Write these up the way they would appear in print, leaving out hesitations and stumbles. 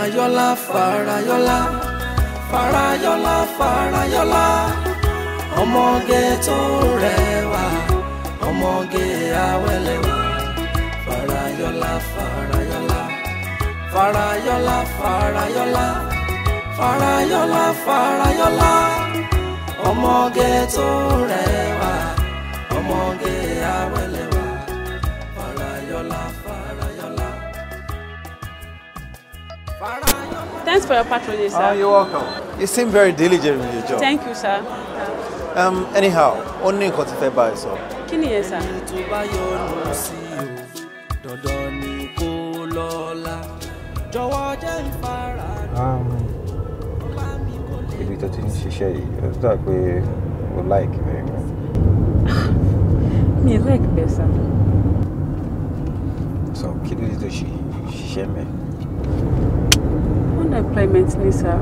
Farayọlá, Farayọlá, Farayọlá, Farayọlá, ọmọge tó rẹwà, ọmọge awẹ́lẹ́wà. Farayọlá, Farayọlá, Farayọlá, Farayọlá, Farayọlá, Farayọlá, ọmọge tó rẹwà, ọmọge awẹ́lẹ́wà. Farayọlá, Farayọlá, Farayọlá. Thanks for your patronage, sir. Oh, you're welcome. You seem very diligent with your job. Thank you, sir. Anyhow, ó ní nǹkan tí fẹ́ bá ẹ sọ. Kí nìyẹn, sir? Tó bá yọnu sí o, dandan ni kó lọ́la. Jọ̀wọ́ jẹ́ n fara. Ibi tó ti ń ṣiṣẹ́ yìí, ó dà pé o like very much. Mi ò like bẹ́ẹ̀, sir. So, kí ló dé tó ṣe ṣiṣẹ́ mẹ́? Unemployment ni, sir.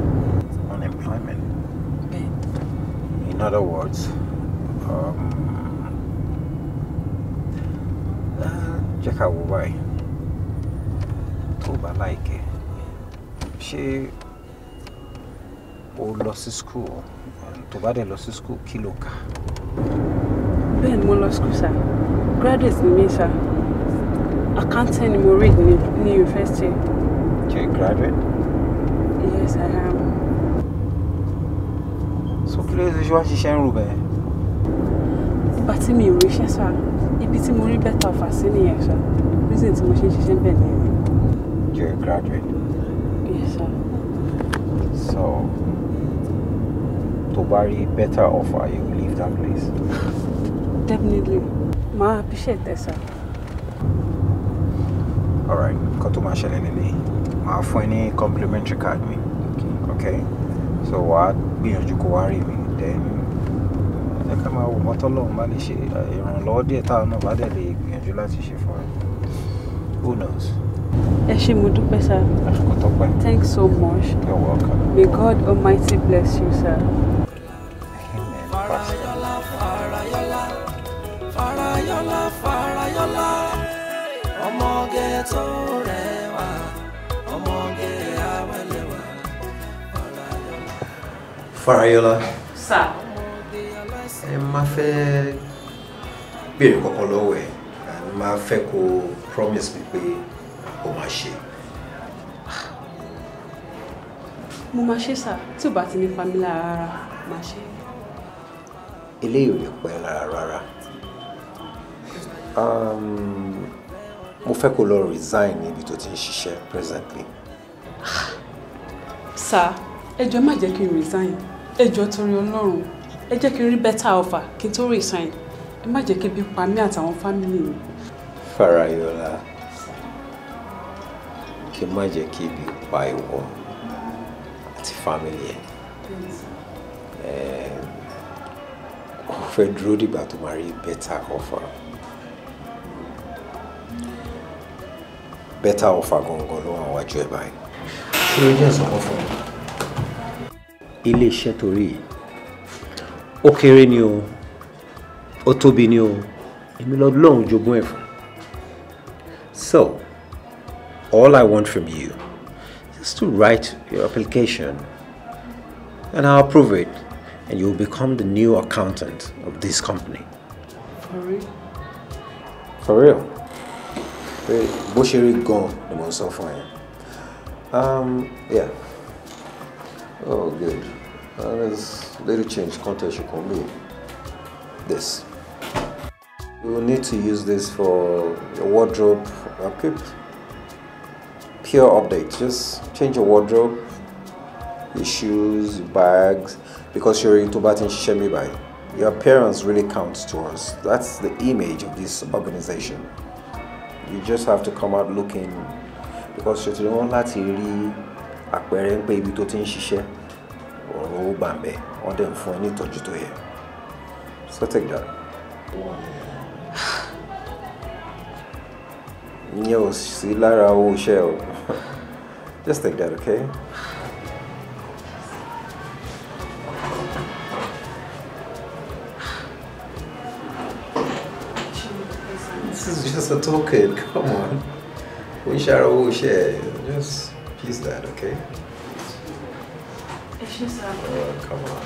Unemployment? Bẹ́ẹ̀. In other words, jẹ́ ká wo báyìí. Tó o bá like ẹ̀, ṣé o lọ sí school? Tó bá dẹ̀ lọ sí school, kí ló kà? Bẹ́ẹ̀ ni, mo lọ school, sir. Graduate ni mí, sir. Accounting ni mo read ní university. You're a graduate? Yes, I am. So kí ló dé ṣe wá ṣiṣẹ́ ń rò bẹ́ẹ̀? Ìgbà tí mi ò ríṣẹ́, sir, ibi tí mo rí better offer sí nìyẹn, sir. Reason tí mo ṣe ń ṣiṣẹ́ bẹ́ẹ̀ nìyẹn. You're a graduate? Yes, sir. So, tó bá rí better offer, you will leave that place? Definitely. Màá appreciate ẹ, sir. Alright, nǹkan tó máa ṣẹlẹ̀ lélẹ̀, màá fún ẹ ní complimentary card mi. Okay? So wàá gbìyànjú kó wá rí mi, then ẹ ká máa wò mọ́tọ́ lọ́hùn bá lè ṣe ìrànlọ́wọ́ díẹ̀ táwọn náà bá dẹ̀ lè gbìyànjú láti ṣe fún ẹ. Who knows? Ẹ ṣé, mo dúpẹ́, sir. Kò tó pẹ́. Thanks so much. You're welcome. May God Almighty bless you, sir. Amen. Pastor. Farayọlá, Farayọlá, Farayọlá, Farayọlá, ọmọge tó rẹwà, ọmọge awẹ́lẹ́wà. Farayọlá. Farayọlá. Sir. Ẹ máa fẹ́ béèrè kankan lọ́wọ́ ẹ̀, and máa fẹ́ kó promise mi pé o máa ṣe. Mo máa ṣe, sir. Tí ò bá ti ní pa mí lára rárá, máa ṣe. Eléyìí ò lè pẹ́ lára rárá. Mo fẹ́ kó lọ resign níbi tó ti ń ṣiṣẹ́ presently. Sir, ẹ jọ̀ọ́, má jẹ́ kí n resign. Ẹ jọ̀ọ́, torí Ọlọ́run. Ẹ jẹ́ kí n rí better offer kí n tó resign. Ẹ má jẹ́ kí ebi pa mí àtàwọn family mi. Farayọlá, kí n má jẹ́ kí ebi pa ìwọ àti family ẹ̀. Kò fẹ́ dúró dìgbà tó máa rí better offer. Better offer gangan ló wà wájú ẹ̀ báyìí. Ṣé o jẹ́ ìsọ̀kan fún mi? Ilé iṣẹ́ torí yìí, ó kéré ni o, ó tóbi ni o, èmi lọ lóhùn jogún ẹ̀ fún. So, all I want from you is to write your application and I'll approve it and you'll become the new accountant of this company. For real? For real. Pé bó ṣe rí gan ni mo ń sọ fún ẹ. Yeah. Oh, good. There's little change content you can do. This. You will need to use this for your wardrobe upkeep. Pure update. Just change your wardrobe, your shoes, your bags, because you're into batting shemi by. Your appearance really counts to us. That's the image of this organization. You just have to come out looking, because you're the one láti rí àpẹẹrẹ ń pé ibi tó ti ń ṣiṣẹ́ ọ̀rọ̀ owó gbà ń bẹ̀, wọ́n dẹ̀ ń fún ẹ ní ìtọ́jú tó yẹ. So take that. Ìyẹn ò sí lára owó iṣẹ́ o. Just take that, okay? This is just a token, come on. We share owó iṣẹ́, just Use that, okay? Ẹ ṣé sir. Oh, come on.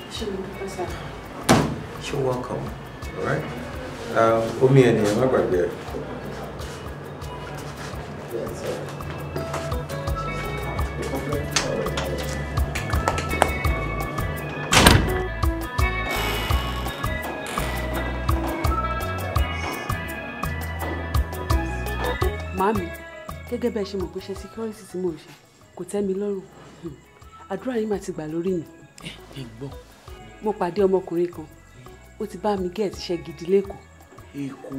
Ẹ ṣé mo dúpẹ́ sir. You're welcome. All right? Omi ẹni ẹ má gbàgbé ẹ. Màámi, gẹ́gẹ́ bẹ́ẹ̀ ṣe mọ̀ pé iṣẹ́ security tí mò ń ṣe kò tẹ́ mi lọ́rùn. Àdúrà yín máa ti gbà lórí mi. Ẹ gbọ́. Mo pàdé ọmọkùnrin kan, ó ti bá mi gẹ̀ẹ́tì iṣẹ́ gidi lẹ́kọ̀ọ́. Èkó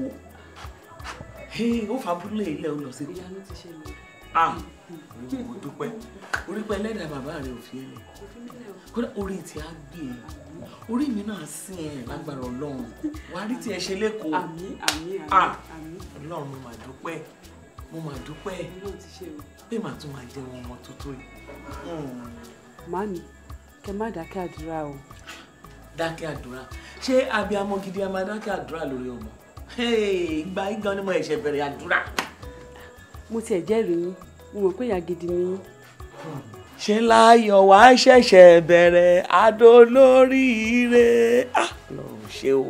ó fàbúlé ilé ó lọ sí. Ìyanu ti ṣẹlẹ̀. Ah, mo dúpẹ́ orí pẹ́ ẹlẹ́dàá bàbá rẹ̀ ò fi ẹ́ lẹ̀ kódà orí tí a gbé ẹ orí mi náà sí ẹ lágbára Ọlọ́run wàá rí tí ẹ ṣe lẹ́kọ̀ọ́. Àmín àmín àmín. Ọlọ́run mo mà dúpẹ́ mo mà dúpẹ́ pé màá tún máa jẹun ọmọ tó tó yìí. Màámi, kẹ má dákẹ́ àdúrà o. Dákẹ́ àdúrà ṣé abiyamọ gidi a máa dákẹ́ àdúrà lórí ọmọ? Ìgbà yìí gan ni mo ẹ̀ṣẹ̀ bẹ̀rẹ̀ àdúrà. Mo tiẹ̀ jẹ́rìí yín, mo mọ̀ pé ìyá gidi ni yín. Ṣé láyọ̀ wá ṣẹ̀ṣẹ̀ bẹ̀rẹ̀ adó lórí ire? Ọlọ́run ṣe o.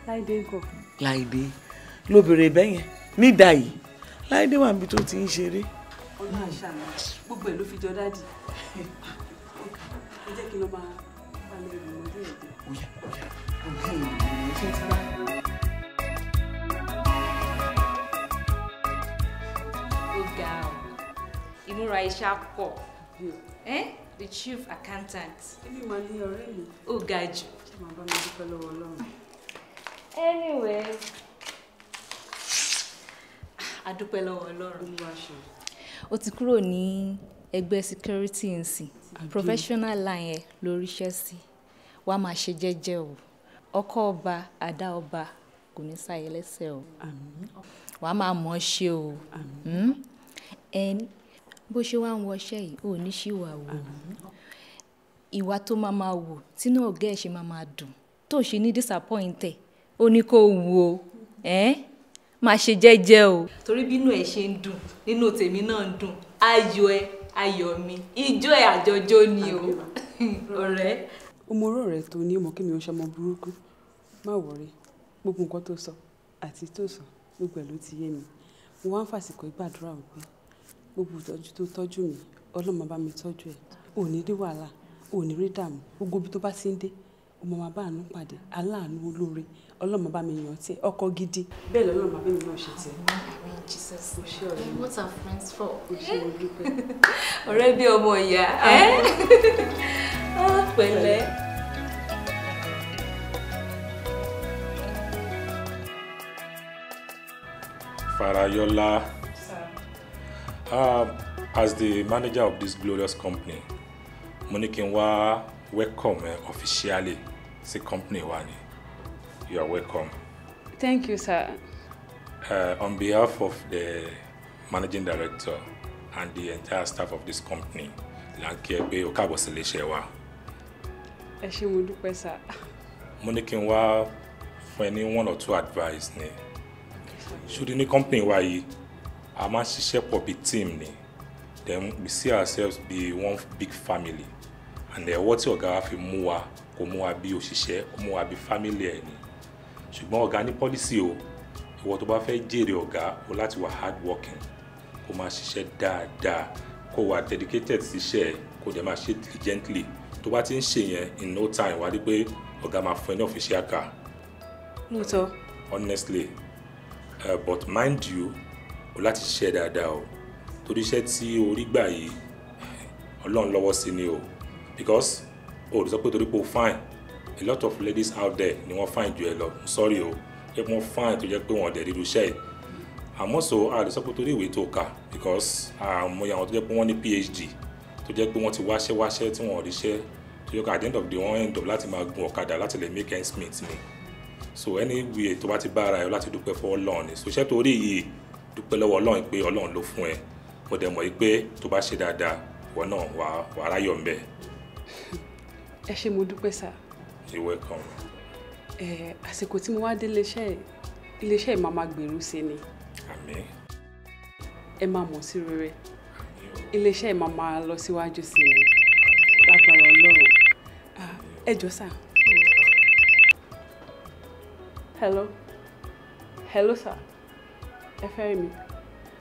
Láìdé ńkọ́? Láìdé lóbìnrin bẹ́yẹn nídà yìí Láìdé wà níbi tó ti ń ṣeré. Ọlọ́run àṣàlù gbogbo ẹ̀ ló fi jọ dádì. Ẹ jẹ́ kí n lọ máa balẹ̀ ìrìn mọ́ díẹ̀ díẹ̀. Óyá óyá ṣé ti wá. Ó ga ọ, ìmúra iṣẹ́ á pọ̀. The chief accountant. Èmi máa ní ọ̀rẹ́ mi. Ó ga jù. Ṣé màá bá mi dúpẹ́ lọ́wọ́ Ọlọ́run? Anyway, a dúpẹ́ lọ́wọ́ Ọlọ́run. Olúwa ṣe. Ó ti kúrò ní ẹgbẹ́ security nsìn. Professional line ẹ lórí iṣẹ́ sí. Wàá máa ṣe jẹ́jẹ́ o. Ọkọ ọba, àdá ọba kò ní sáyé lẹ́sẹ̀ o. Wàá máa mọ̀ ọ́ ṣe o. Bó ṣe wá ń wọṣẹ́ yìí, ò ní ṣìwà wò. Ìwà tó máa máa wò, tínú ọ̀gá ẹ̀ ṣe máa máa dùn. Tó ṣe ní disappoint ẹ̀, ó ní kó wù o. Máa ṣe jẹ́jẹ́ o. Torí bínú ẹ̀ ṣe ń dùn, nínú tèmi náà ń dùn. Ayọ̀ ẹ, ayọ̀ mi, ijó ẹ̀ àjọjó ni o. Ọ̀rẹ́. Ọmọ oró rẹ̀ tó ní ọmọ kí mi ò ṣọmọ burúkú. Má wọrí, gbogbo nǹkan tó sọ àti tó sọ gbogbo ẹ̀ ló ti yé mi. Mo wá ń fàsìkò ìgbàdúrà wípé gbogbo ìtọ́jú tó tọ́jú mi, Ọlọ́run máa bá mi tọ́jú ẹ̀. Ò ní rí wàhálà, ò ní rí dààmú. Gbogbo ibi tó bá ti ń dé, ọmọ máa bá àánú pàdé, aláàánú olóore, Ọlọ́run máa bá mi yàn tí ọkọ gidi. Bẹ́ẹ̀ lọ́lọ́run máa bá mi náà ṣe tiẹ̀. Àmín Jesus. O ṣé ọ̀rẹ́ mi. What are friends for? O ṣé mo dúpẹ́. Ọ̀rẹ́ bí ọmọ ìyá. Pẹ̀lẹ́. Farayola, as the manager of this glorious company, mo ní kí n wá welcome officially sí company wa ni. You are welcome. Thank you, sir. On behalf of the managing director and the entire staff of this company, là ń kí ẹ pé o káàbọ̀ sí iléeṣẹ́ wa. Ẹ ṣé mo dúpẹ́, sir. Mo ní kí n wá fún ẹ ní one or two advice ni. Ṣùdí ní company wa yìí, a máa ń ṣiṣẹ́ pọ̀ bí team ni. Then we see ourselves be one big family. And ọwọ́ tí ọ̀gá wa fi mú wa kò mú wa bí òṣìṣẹ́, ó mú wa bí family ẹ̀ ni. Ṣùgbọ́n ọ̀gá ní policy o, ìwọ tó bá fẹ́ jèrè ọ̀gá o láti wà hard working, kó máa ṣiṣẹ́ dáadáa, kó wà dedicated síṣẹ́ ẹ̀, kó dẹ̀ máa ṣe diligently. Tó bá ti ń ṣe yẹn in no time wá rí pé ọ̀gá máa fún ẹ ní official car. Lóòótọ́. Honestly, but mind you, o láti ṣiṣẹ́ dáadáa o. Torí iṣẹ́ tí o rí gbà yìí, Ọlọ́run lọ́wọ́ sí ni o. Because o lè sọ pé torí pé o fine, a lot of ladies out there ni wọ́n fine ju ẹ lọ. I'm sorry o, jẹ́ pé wọ́n fine tó jẹ́ pé wọ́n dẹ̀ ríru iṣẹ́ yìí. Àmọ́ so a lè sọ pé torí ìwé tó kà because àmọ́ àwọn tó jẹ́ pé wọ́n ní PhD tó jẹ́ pé wọ́n ti wáṣẹ́ wáṣẹ́ tí wọ́n ò ríṣẹ́ tó jẹ́ pé at the end of the day wọ́n end up láti máa gun ọ̀kadà láti lè make ends meet ni. So anyway tó bá ti bá ara ẹ láti dúpẹ́ fún Ọlọ́run ni. So iṣẹ́ tó rí yìí dúpẹ́ lọ́wọ́ Ọlọ́run pé Ọlọ́run ló fún ẹ. Mo dẹ̀ mọ̀ yìí pé tó bá ṣe dáadáa ìwọ náà wà á ráyọ̀ ńbẹ̀. Ẹ ṣé mo dúpẹ́, sir. You're welcome. Àsìkò tí mo wá dé iléeṣẹ́ máa máa gbèrú sí ni. Àmín. Ẹ máa mọ̀ sí rere. Iléeṣẹ́ máa máa lọ síwájú sí ni. Lágbára Ọlọ́run. Ẹ jọ̀ọ́ sà. Hello. Hello sir. Ẹ fẹ́ rí mi.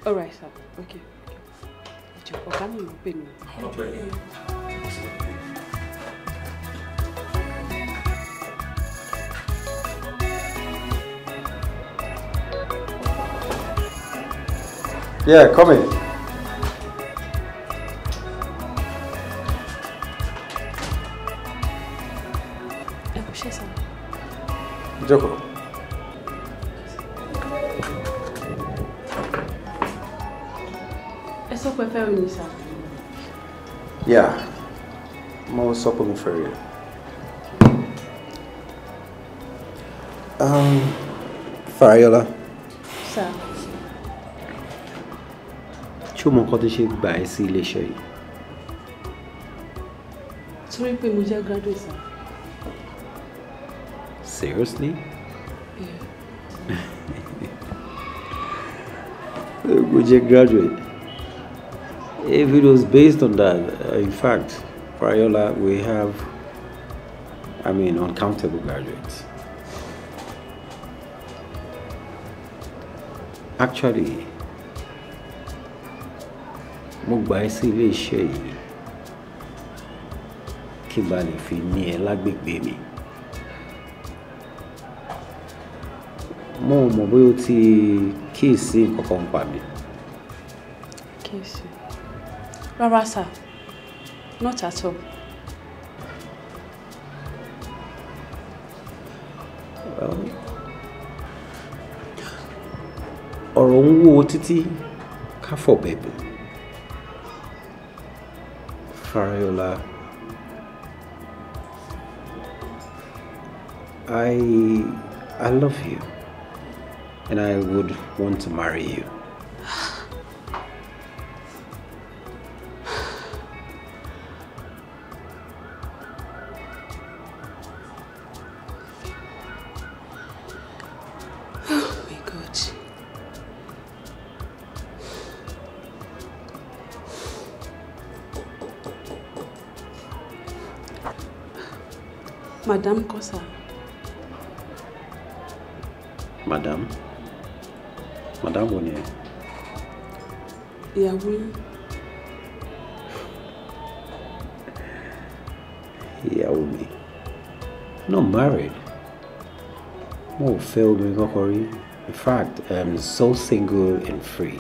All right sir. Okay. Ẹ jọ̀ọ́, ọ̀gá mi ló pè mí. Yeah, come in. Ẹ kú iṣẹ́ sir. Jókòó. Ẹ sọ pé fẹ́ rí mi sir. Yeah, mo sọ pé mo fẹ́ rí ẹ. Farayọlá. Sir. Ṣé o mọ nǹkan tó ṣe gbà ẹ́ sí iléeṣẹ́ yìí? Torí pé mo jẹ́ graduate sir. Seriously? Yeah. Mo jẹ́ graduate. If it was based on that, in fact, Farayọlá, we have, I mean, uncountable graduates. Actually, mo gbà ẹ́ sí ilé iṣẹ́ yìí kí n bá lè fi ní ẹ lágbègbè mi. Mo mọ̀ bóyá o ti kíyèsí nǹkan kan pa mi. Kíyèsí? Rárá sir, not at all. Ọ̀rọ̀ ń wúwo títí ká fọ̀bẹ bò. Farayọlá, I love you, and I would want to marry you. Oh my God. Madam Kosa. Madam? Madam wo ni ẹ? Ìyàwó yín. Ìyàwó mi. Not married. Mo ò fẹ́ obìnrin kankan rí. In fact, I'm so single and free.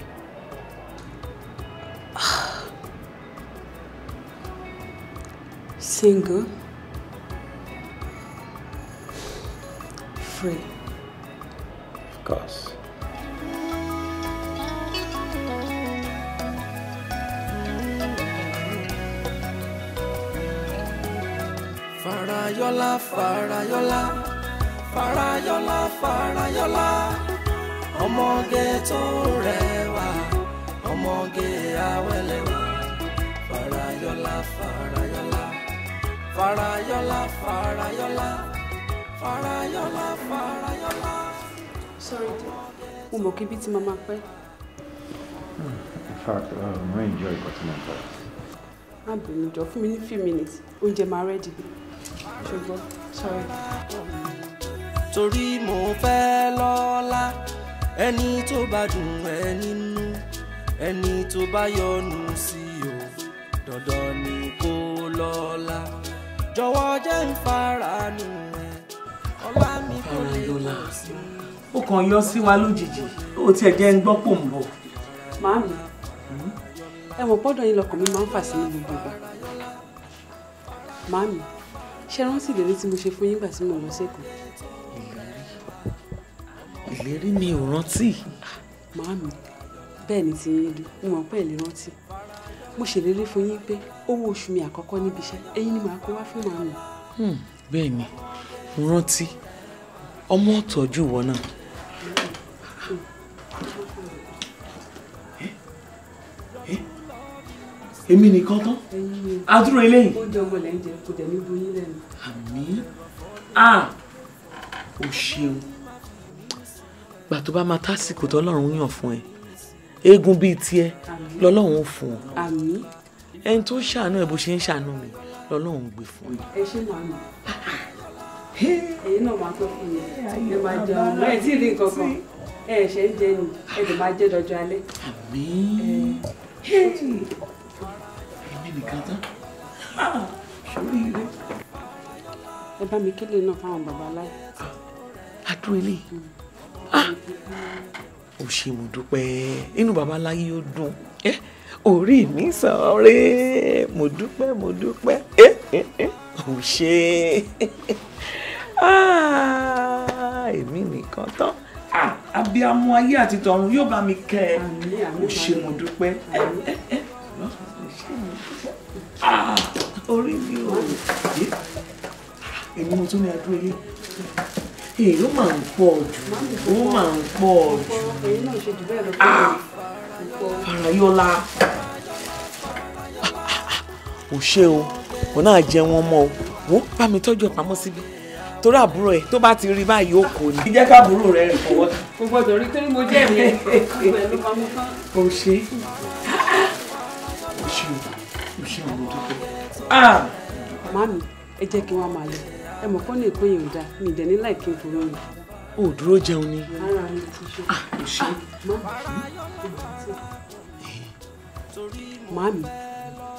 Single? Free. Of course. Farayọlá, Farayọlá, Farayọlá, Farayọlá, ọmọge tó rẹwà, ọmọge awẹ́lẹ́wà. Farayọlá, Farayọlá, Farayọlá, Farayọlá, Farayọlá, Farayọlá. Sorry, mo mọ̀ kí bí tí màmá pẹ́. In fact, mo enjoy nǹkan tí mo ń bọ̀. Má bínú jọ̀ọ́, fún mi ní few minutes, oúnjẹ máa ready. Ṣùgbọ́n, sorry. Torí mo fẹ́ lọ́lá, ẹni tó bá dùn ẹ́ nínú, ẹni tó bá yọ́nú sí o, dandan ni kó lọ́lá. Jọ̀wọ́ jẹ́ n faranu ẹ̀, ọlá mi kò lè pọ̀ sí i. Ó kàn yọ sí wa lójijì, ó tiẹ̀ jẹ́ ń gbọ́ pò ń bọ̀. Màámi, ẹ mọ̀ pọ́dọ̀ yín lọkàn mi máa ń fà sí ní gbogbo ìgbà. Màámi, ṣé rántí ìlérí tí mo ṣe fún yín nígbà tí mo lọ sẹ́kọ̀ọ́? Ìlérí mi ò rántí. Màámi, bẹ́ẹ̀ ni ti yín rí, mo mọ̀ pé ẹ lè rántí. Mo ṣèlérí fún yín pé owó oṣù mi àkọ́kọ́ níbi iṣẹ́, ẹ̀yin ni màá kó wá fún màámi. Bẹ́ẹ̀ ni, mo rántí. Ọmọ ọ̀tọ́jú ìwọ náà. Èmi nìkan tán. Adúrò eléyìí. Oúnjẹ ọmọ lẹ́ ń jẹ, kò dẹ̀ ní bu yín lẹ́nu. Àmín. Ah! O ṣeun. Gbà tó bá máa tásìkò tọ́lọ́run yàn fún ẹ, eégún bíi tiẹ̀ lọ́lọ́run ó fún ọ. Àmín. Ẹni tó ṣàánú ẹ bó ṣe ń ṣàánú mi lọ́lọ́run gbé fún ẹ. Ẹ ṣé màmí. Ẹ̀yin náà máa tó fún mi. Ẹ máa jẹun. Ẹ tí ì rí nǹkan kan. Ẹ ṣe ń jẹ ni. Ẹ lè máa jẹ dọjọ́ alẹ́. Àmín. Èmi nìkan tán. Ṣoríire. Ẹ bá mi kílè náà fáwọn bàbá aláì. Adúrú ilé. Ó ṣé mo dúpẹ́. Inú bàbá aláyé yóò dùn. Orí mi sọ̀rẹ́. Mo dúpẹ́, mo dúpẹ́. Ó ṣé. Èmi nìkan tán. Abiyamọ ayé àti tọ̀run yóò bá mi kẹ́ ẹ. Ó ṣé mo dúpẹ́. Orí mi ò. Èmi mo tún ní adúrú ilé. Èyí ó máa ń pọ̀ jù. Ó máa ń pọ̀ jù. Farayọlá. Ò ṣe o, òun náà jẹ wọn mọ́ o. Wọ́n bá mi tọ́jú ẹ̀ pamọ́ síbi. Torí àbúrò ẹ̀ tó bá ti rí báyìí ó kò ní. Jẹ́ káàbúrò rẹ̀ rìn fọwọ́. Kò gbọ́dọ̀ rí torí mo jẹ́ mi. Ò ṣe. Ò ṣe o, ò ṣe o, mo dúpẹ́. Màmí, ẹ jẹ́ kí wọ́n máa lọ. Ẹ mọ̀ kọ́ ní ìpín yìí ò dáa, mi ì dẹ̀ ní láì kí n fòrò mi. Ó dúró jẹun ni. Ara mi ti ṣe. Ò ṣe. Màmí,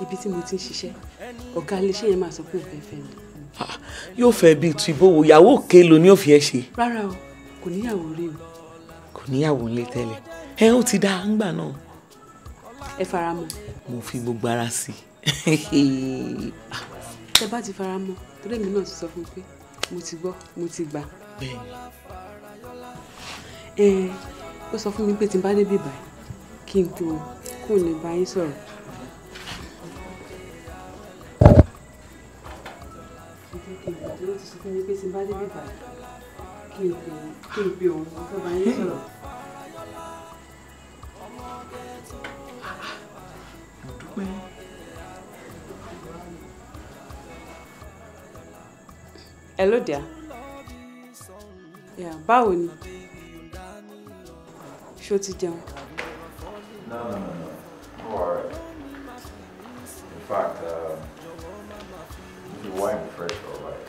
ibi tí mo ti ń ṣiṣẹ́, ọ̀gá iléeṣẹ́ yẹn máa sọ pé òun fẹ́ fẹ́ mi. Yóò fẹ́ bíi tu ìbòwò, ìyàwó òkè lo ni ó fi ẹ́ ṣe. Rárá o, kò níyàwó rí o. Kò níyàwó ńlé tẹ́lẹ̀. Ẹ ó ti dáa ńgbà náà. Ẹ fara mọ́. Mo fi gbogbo ara sí i. Tẹ bá ti fara mọ́, torí èmi náà ti sọ fún un pé mo ti gbọ́, mo ti gbà. Bẹ́ẹ̀ni. Ẹ ó sọ fún mi pé tí n bá dé bíbá kí n kú kó lè bá yín sọ̀rọ̀. Ó ti sọ fún mi pé tí n bá dé bíbá kí n pe òun mo fẹ́ bá yín sọ̀rọ̀. Mo dúpẹ́. Hello dear. Yeah, báwo ni? Ṣó ti jẹun? No. I'm alright. In fact, if you wine fresh, alright.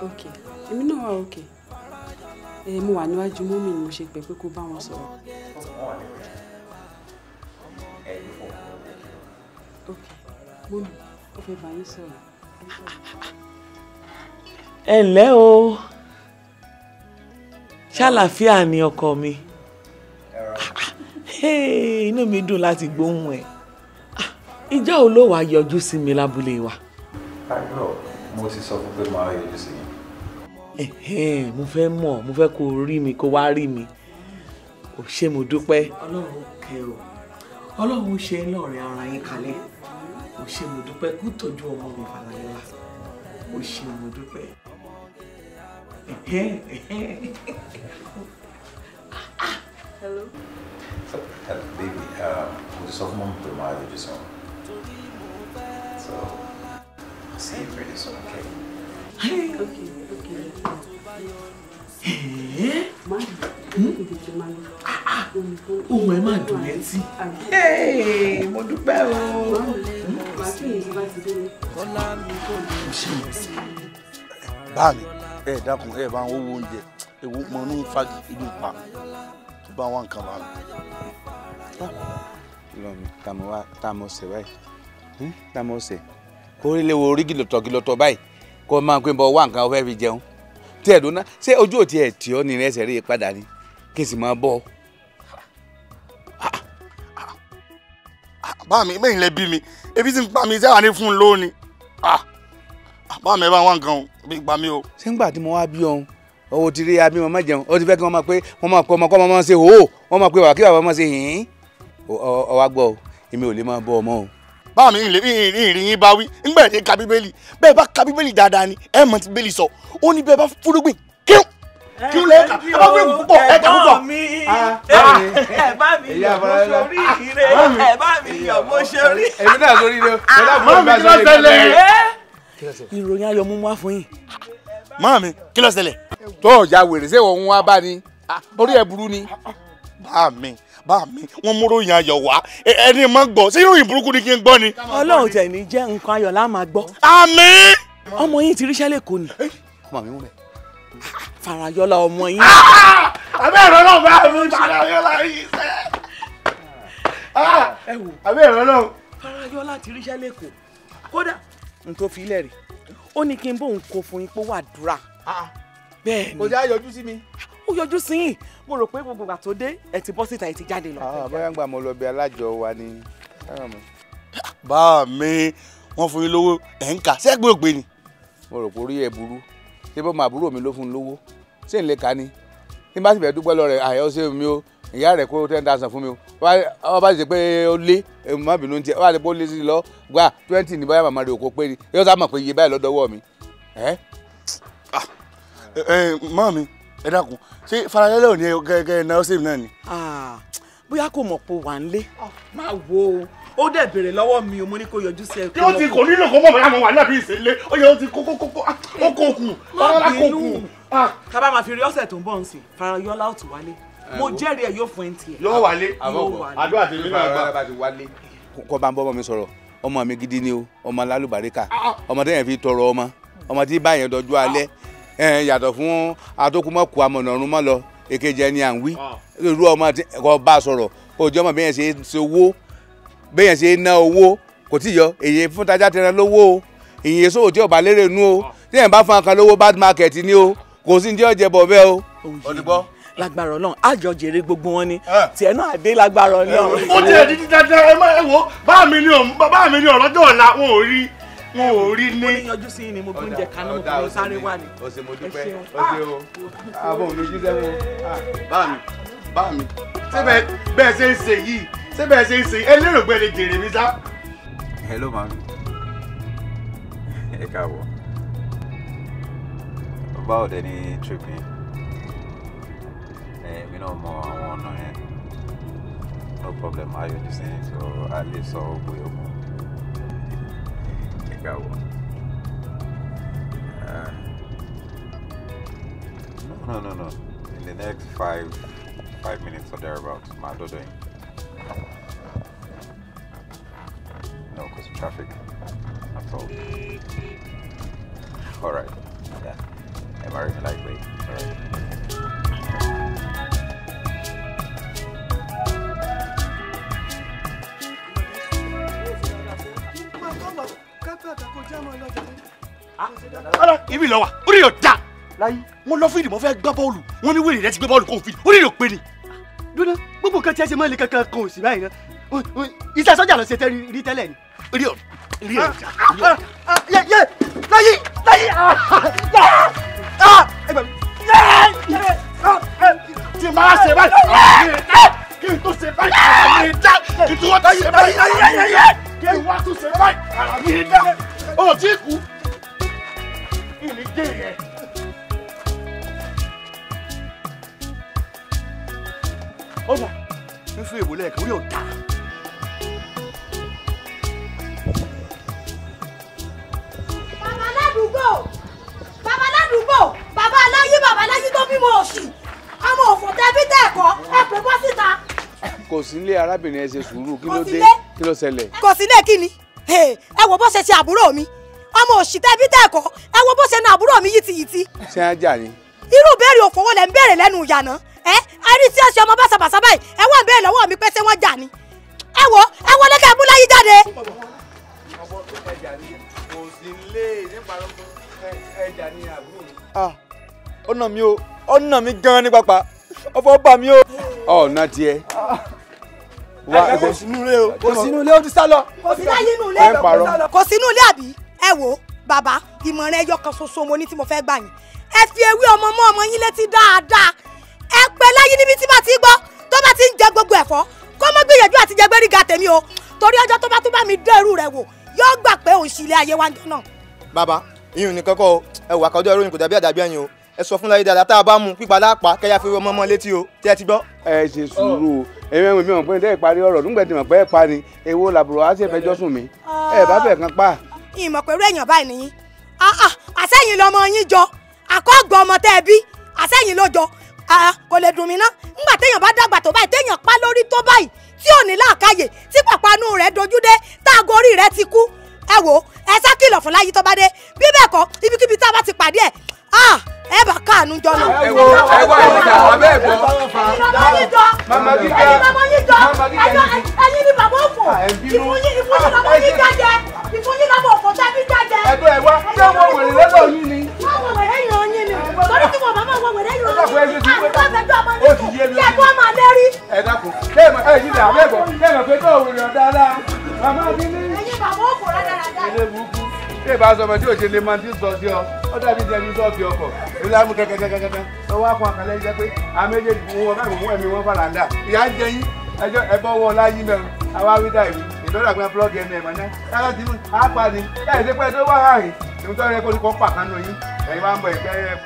Okay. Èmi náà wà okay. Mo wà níwájú mọ́mì ni mo ṣe pè pé kó bá wọn sọ̀rọ̀. Okay. Mọ́mì, ó fẹ́ bá yín sọ̀rọ̀. Ẹ ǹlẹ́ o, ṣàlàáfíà ni ọkọ mi. Inú mi dùn láti gbóhùn ẹ. Ìjọ́ wo ló wá yọjú sí mi lábúlé wa? Àìrọ̀, mo ti sọ fún pé máa yọjú sí yín. Mo fẹ́ mọ̀, mo fẹ́ kó rí mi, kó wá rí mi. Ò ṣé mo dúpẹ́. Ọlọ́run kẹ́ o, Ọlọ́run ṣe ń lọ̀rẹ́ ara yín kalẹ̀. Ò ṣé mo dúpẹ́, kú tọ́jú ọmọ mi Fàlàyọlá. Ò ṣé mo dúpẹ́. Hello. So, baby, mo ti sọ fún mọ́mí pé máa yọjú sí wọn. So, I'll see you pretty soon, okay? Okay, okay. Ohun ẹ máa dùn létí. Mo dúpẹ́ o. Bá mi, ẹ dákun, ẹ bá ń wọ́wọ́ oúnjẹ, ewu mọ inú ń fagi inú pa, tó bá wà nǹkan bá mi. Lọ́mi, tá a mọ̀ ṣe báyìí, tá a mọ̀ ṣe. Kó rí léwo orí gìlọ̀tọ̀ gìlọ̀tọ̀ báyìí, kó máa pín bọ́ wá nǹkan ọ̀fẹ́ fi jẹun. Tí ẹ̀ dúná, ṣé ojú ò tiẹ̀ tì ọ́ ní ẹsẹ̀ rí padà ni? Kí n sì máa bọ́ ọ. Bá mi, bẹ́ẹ̀ ni lẹ bí mi, ebi ti ń pa mi sẹ́wà ní fún un lónìí. Bá mi ẹ bá wá nǹkan o, ebi ń pa mi o. Ṣé ńgbà tí mo wá bí ọ̀hún, owó ti rí abímọ má jẹun, ó ti fẹ́ kí wọ́n máa pé wọ́n máa pé ọmọ kọ́ máa ṣe hòó, wọ́n máa pé bàbá kí bàbá máa ṣe hìn-ín. Ọ wá gbọ́ o, èmi ò lè máa bọ́ ọmọ o. Bá mi ìrìn yín bá wí, ńgbà tí ka Bíbélì, bẹ́ẹ̀ bá ka Bíbélì dáadáa ni, ẹ mọ̀ tí Bíbélì sọ, ó ní bẹ́ẹ̀ bá fúrúgbìn kíún kíún lẹ́ẹ̀ka, ẹ bá fúrúgbìn púpọ̀, ẹ kà púpọ̀. Ẹ bá mi yọ̀ mo ṣorí ire, ẹ bá mi yọ̀ mo ṣorí. Èmi náà sórí ire o. Mọ́ mi kí ló ṣẹlẹ̀? Ìròyìn ayọ̀ mú wá fún yín. Màámi, kí ló ṣẹlẹ̀? Tó ọ̀jà wèrè ṣé òun wá bá ni orí ẹ̀ burú ni. Bá mi, wọ́n mú ròyìn ayọ̀ wá, ẹni máa gbọ́, ṣé ìròyìn burúkú ni kí n gbọ́ ni. Ọlọ́run tẹ̀ ní jẹ́ nǹkan ayọ̀ lá máa gbọ́. Àmín. Ọmọ yín ti ríṣẹ́ lẹ́kọ̀ọ́ ni. Ọmọ mi mú bẹ́ẹ̀. Farayọlá ọmọ yín. Àbẹ́ ẹ̀rọ náà bá mi Farayọlá yìí sẹ́. Ẹ wò. Àbẹ́ ẹ̀rọ náà. Farayọlá ti ríṣẹ́ lẹ́kọ̀ọ́. Kódà n tó fi ilẹ̀ rí, ó ní kí n bóun kó fún yín pé wà dúrà. Bẹ́ẹ̀ ni. Kò já yọjú sí mi. Ó yọjú sí yín, mo rò pé gbogbo ìgbà tó dé ẹ ti bọ́ síta ẹ ti jáde lọ. Bóyá ń gbà mo lọ bí alájọ wa ni. Bá mi, wọ́n fún yín lówó ẹ̀ ń kà sẹ́gbẹ́ ògbé ni. Mo rò pé orí ẹ burú, ṣé bọ́ màá àbúrò mi ló fún un lówó, ṣé n lè kà ni? Tí n bá sì fẹ́ dúpẹ́ lọ rẹ̀ àyọ̀ ṣé mi o, ìyá rẹ̀ kó 10,000 fún mi o, wọ́n bá sì ṣe pé ó lé, má bínú tiẹ̀, wọ́n bá ṣe pé ó lé sí i lọ, gbà 20 ní bóyá màmá rẹ̀ ò kó pé ni, yóò sá mọ̀ pé iye báyìí lọ́dọ̀ọ́wọ́ mi. Màámi, ẹ dákun, ṣé Farayọlá ò ní gẹ́gẹ́ náà ṣèmi náà ni. Bóyá kò mọ̀ pé wà ń lé. Má wo ó dẹ̀ béèrè lọ́wọ́ mi o, mo ní kó yọjú sí ẹ. Kí ó ti kò nílò kó mọ̀ bóyá mo wà ní àbí ìṣẹ̀lẹ̀, ó yẹ ó ti kókó kókó ó kó kù, Farayọlá kó kù. Ká bá máa fi rí ọ̀sẹ̀ tó ń bọ̀ nsìn, Farayọlá ó ti wálé. Mo jẹ́rìí ẹ̀ yóò fún ẹ ní tiẹ̀. Yóò wálé, àdúrà tèmi náà gbà. Kọ́ bá ń bọ́ ọmọ mi sọ̀rọ̀, ọmọ mi gidi ni o, ọmọ alálùbáríkà, ọmọ tẹ́yẹ̀ fi tọrọ ọmọ, ọmọ tí báyẹn dọjú alẹ́, yàtọ̀ fún atókùmọ̀kù amọ̀nà ọ̀run mọ́ lọ, èkejì ẹni à ń wí, irú ọmọ kò bá sọ̀rọ̀, kò jẹ́ ọmọ bẹ́yẹn ṣe ṣe owó, bẹ́yẹn ṣe ná owó, kò tí yọ, èyí fún tajà tẹran lówó o, èyí sòwò tí ọba lérè nú o, téèyàn bá fún akan lówó bad market ni o, kò sí ní tí ọ̀jẹ̀ bọ̀ bẹ́ẹ̀ o. Olùgbọ́. Lágbára Ọlọ́run, àjọ jèrè gbogbo wọn ni, tiẹ̀ náà àdé lágbára Ọlọ́run. Ó ti ẹ̀ dídí dáadáa, ẹ má ẹ wo, bá mi ní ọ̀rọ̀jọ́ ọ̀la, wọn ò rí. Wọn ò rí ní. Mo ní yọjú sí ni mo gbóúnjẹ kaná mo kò sáré wá ni. Ó ṣé mo dúpẹ́, ó ṣé o, àbọ̀ mi jíṣẹ́ mo. Bá mi, ṣé bẹ́ẹ̀ ṣe ń ṣe yìí, ṣé bẹ́ẹ̀ ṣe ń ṣe ẹ lérò pé ẹ lè jèrè mi sá. Hello mami, ẹ káàbọ̀. Báwo dẹ ni trip yẹn? Èmi náà mọ àwọn ọ̀nà yẹn. No problem, a yọjú sí yẹn, so a lè sọ bóyá mọ́. No. In the next five minutes or thereabouts, my doing. No, because of traffic. That's all. All right. Yeah. I'm already lightweight. All right. Ọlá ibi lọ wà, orí yóò dá. Wọ́n lọ fídì, mo fẹ́ gbá bọ́ọ̀lù, wọ́n ní wèrè rẹ ti gbé bọ́ọ̀lù kó fídì, orí yóò pé ni. Dúró, gbogbo nǹkan tí ẹ ṣe máa ń le kankan kan ò sí báyìí náà. Iṣẹ́ sọ́jà ló ṣe rí tẹ́lẹ̀ ni. Orí yóò dá. Yé láyé láyé tí máa ṣe báyìí, kí n tó ṣe báyìí, àmì dá, kí n tó ṣe báyìí, kí n wá tó ṣe báyìí, àmì dá, ó ti kú. Ìní dé yẹn. Ó dà, ń fún èbó lẹ́ẹ̀kan, orí ò dá. Bàbá ládùúgbò, bàbá ládùúgbò, bàbá aláyé, bàbá aláyé tó bímọ òṣì, ọmọ òfò tẹbí tẹ̀kọ́, ẹ pè bọ́ síta. Kò sí ilé arábìnrin, ẹ ṣe sùúrù, kí ló dé, kí ló ṣẹlẹ̀? Kò sí ilé kí ni? Ẹ wo bó ṣe ṣe àbúrò mi, ọmọ òṣì tẹbí tẹ̀kọ́, ẹ wo bó ṣe na àbúrò mi yìtìyìtì. Ṣé á jà ni? Irú ìbéèrè òfò wo lẹ ń béèrè lẹ́nu ìyànà? Ẹ rí tí ó ṣe ọmọ bàṣàbàṣà báyìí, ẹ wá ń béèrè lọ́wọ́ mi pé ṣé wọ́n jà ni? Ẹ wo, ẹ wọlé kẹ́ ẹ mú láyé jáde. Ọ̀nà mi o, ọ̀nà mi gan-an ní pápá, ọ̀fọ̀ bà mí o. Ọ̀nà tiẹ̀. Kò sínú ilé o, kò sínú ilé, ó ti sá lọ. Kò sí láyé inú ilé, kò sínú ilé àbí? Ẹ wo bàbá, ìmọ̀ràn ẹyọ kan ṣoṣo mo ní tí mo fẹ́ gbà yín. Ẹ fi ewé ọmọ mọ́ ọmọ yín létí dáadáa. Ẹ pẹ́ láyé níbi tí bá ti gbọ́, tó bá ti ń jẹ gbogbo ẹ̀fọ́, kó mọ́ gbìyànjú àti jẹ gbẹ́ríga tèmi o. Torí ọjọ́ tó bá tún bá mi dẹ́rù rẹ̀ wò, yóò gbà pé òun ṣì ilé ayé wa ń jọ náà. Bàbá, ìyún nìkan kọ́ o, ẹ wà kọjá ìròyìn kò dàbí àdàbí ẹ̀yìn o. Ẹ sọ fún láyé dáadáa, tá a bá mú pípa lápá kẹ́yà fi ọmọ ọmọ létí o, tí ẹ ti gbọ́. Ẹ ṣe sùúrù o, èmi mi ò pé tẹ́ ẹ parí ọ̀rọ̀ nígbà tí mo pẹ́ ẹ pa ni, èwo làbúrò á sì fẹjọ́ sùn mí, ẹ bá fẹ́ kan pa. Ìmọ̀ pẹ̀lú èèyàn báyìí nìyí, Àsẹ́yìn lọmọ yín jọ àkọ́gbọ́ ọmọ tẹ́ ẹ bí àsẹ́yìn ló jọ kò lè dùn mí ná. Ńgbà téèyàn bá dàgbà tó báyìí téèyàn pa lórí tó báyìí tí ò ní làákàyè tí pàpánù rẹ̀ dojú dé táago orí rẹ̀ ti kú. Ẹ wò ẹ sá kìlọ̀ fún Láyé tó bá dé, bí bẹ́ẹ̀ kọ́ ibikíbi tá a bá ti pàdé ẹ̀ ẹ bá káànú jọ náà. Ẹ wo ẹ wá ìjà abẹ́ ẹ̀ gbọ́. Mama gíga ẹ̀yin lọmọ yín jọ ẹ̀yin ni bàbá òfò ìfúnyín lọmọ yín jájẹ ìfúnyín lọmọ òfò tẹ́bí jájẹ. Ẹ̀dọ́ ẹ̀ wá ṣé wọ́n wèrè lọ́dọ̀ yín ni. Wọ́n wọ wèrè yàn yín ni torí tí wọ́n bá máa wọ wèrè yàn yín àti wọ́n fẹ́ jọ ọmọ yín kù kí ẹ tó máa lérí. Ẹ dákun lẹ́ẹ̀mọ̀ ẹ yí dà abẹ́ gbọ́ lẹ́ẹ̀mọ̀ pé tó wèrè ọ̀dà màmá mi ní. Ẹ̀yin bàbá òfò rádaràda. Ilé burúkú ṣé ìbá sọmọ tí òṣèlè máa ti sọ sí ọ ó dàbí jẹbi sọ́ọ̀kì ọkọ̀ ìlú amú kẹkẹkẹkẹkẹ lọ́wọ́ akọ àkàlẹ́ jẹ́ pé àwọn méjèèjì wọn bá ìwọ̀n ẹ̀mí wọn fàlàndà ìyá ń jẹ yín ẹjọ́ ẹbọ wọ láyé mẹ́rin àwa wí dà ìwí ìdọ́dà pé plọ́ọ̀gì ẹnu ẹ̀mọ́ náà káyọ̀ tí mú apá ni ẹ̀ ṣe pé tó wà ráàyè ìmútọ́ rẹ kó ní kó pàkánù yín ẹ̀yin wá ń bọ̀ ìgbẹ́ ẹ̀.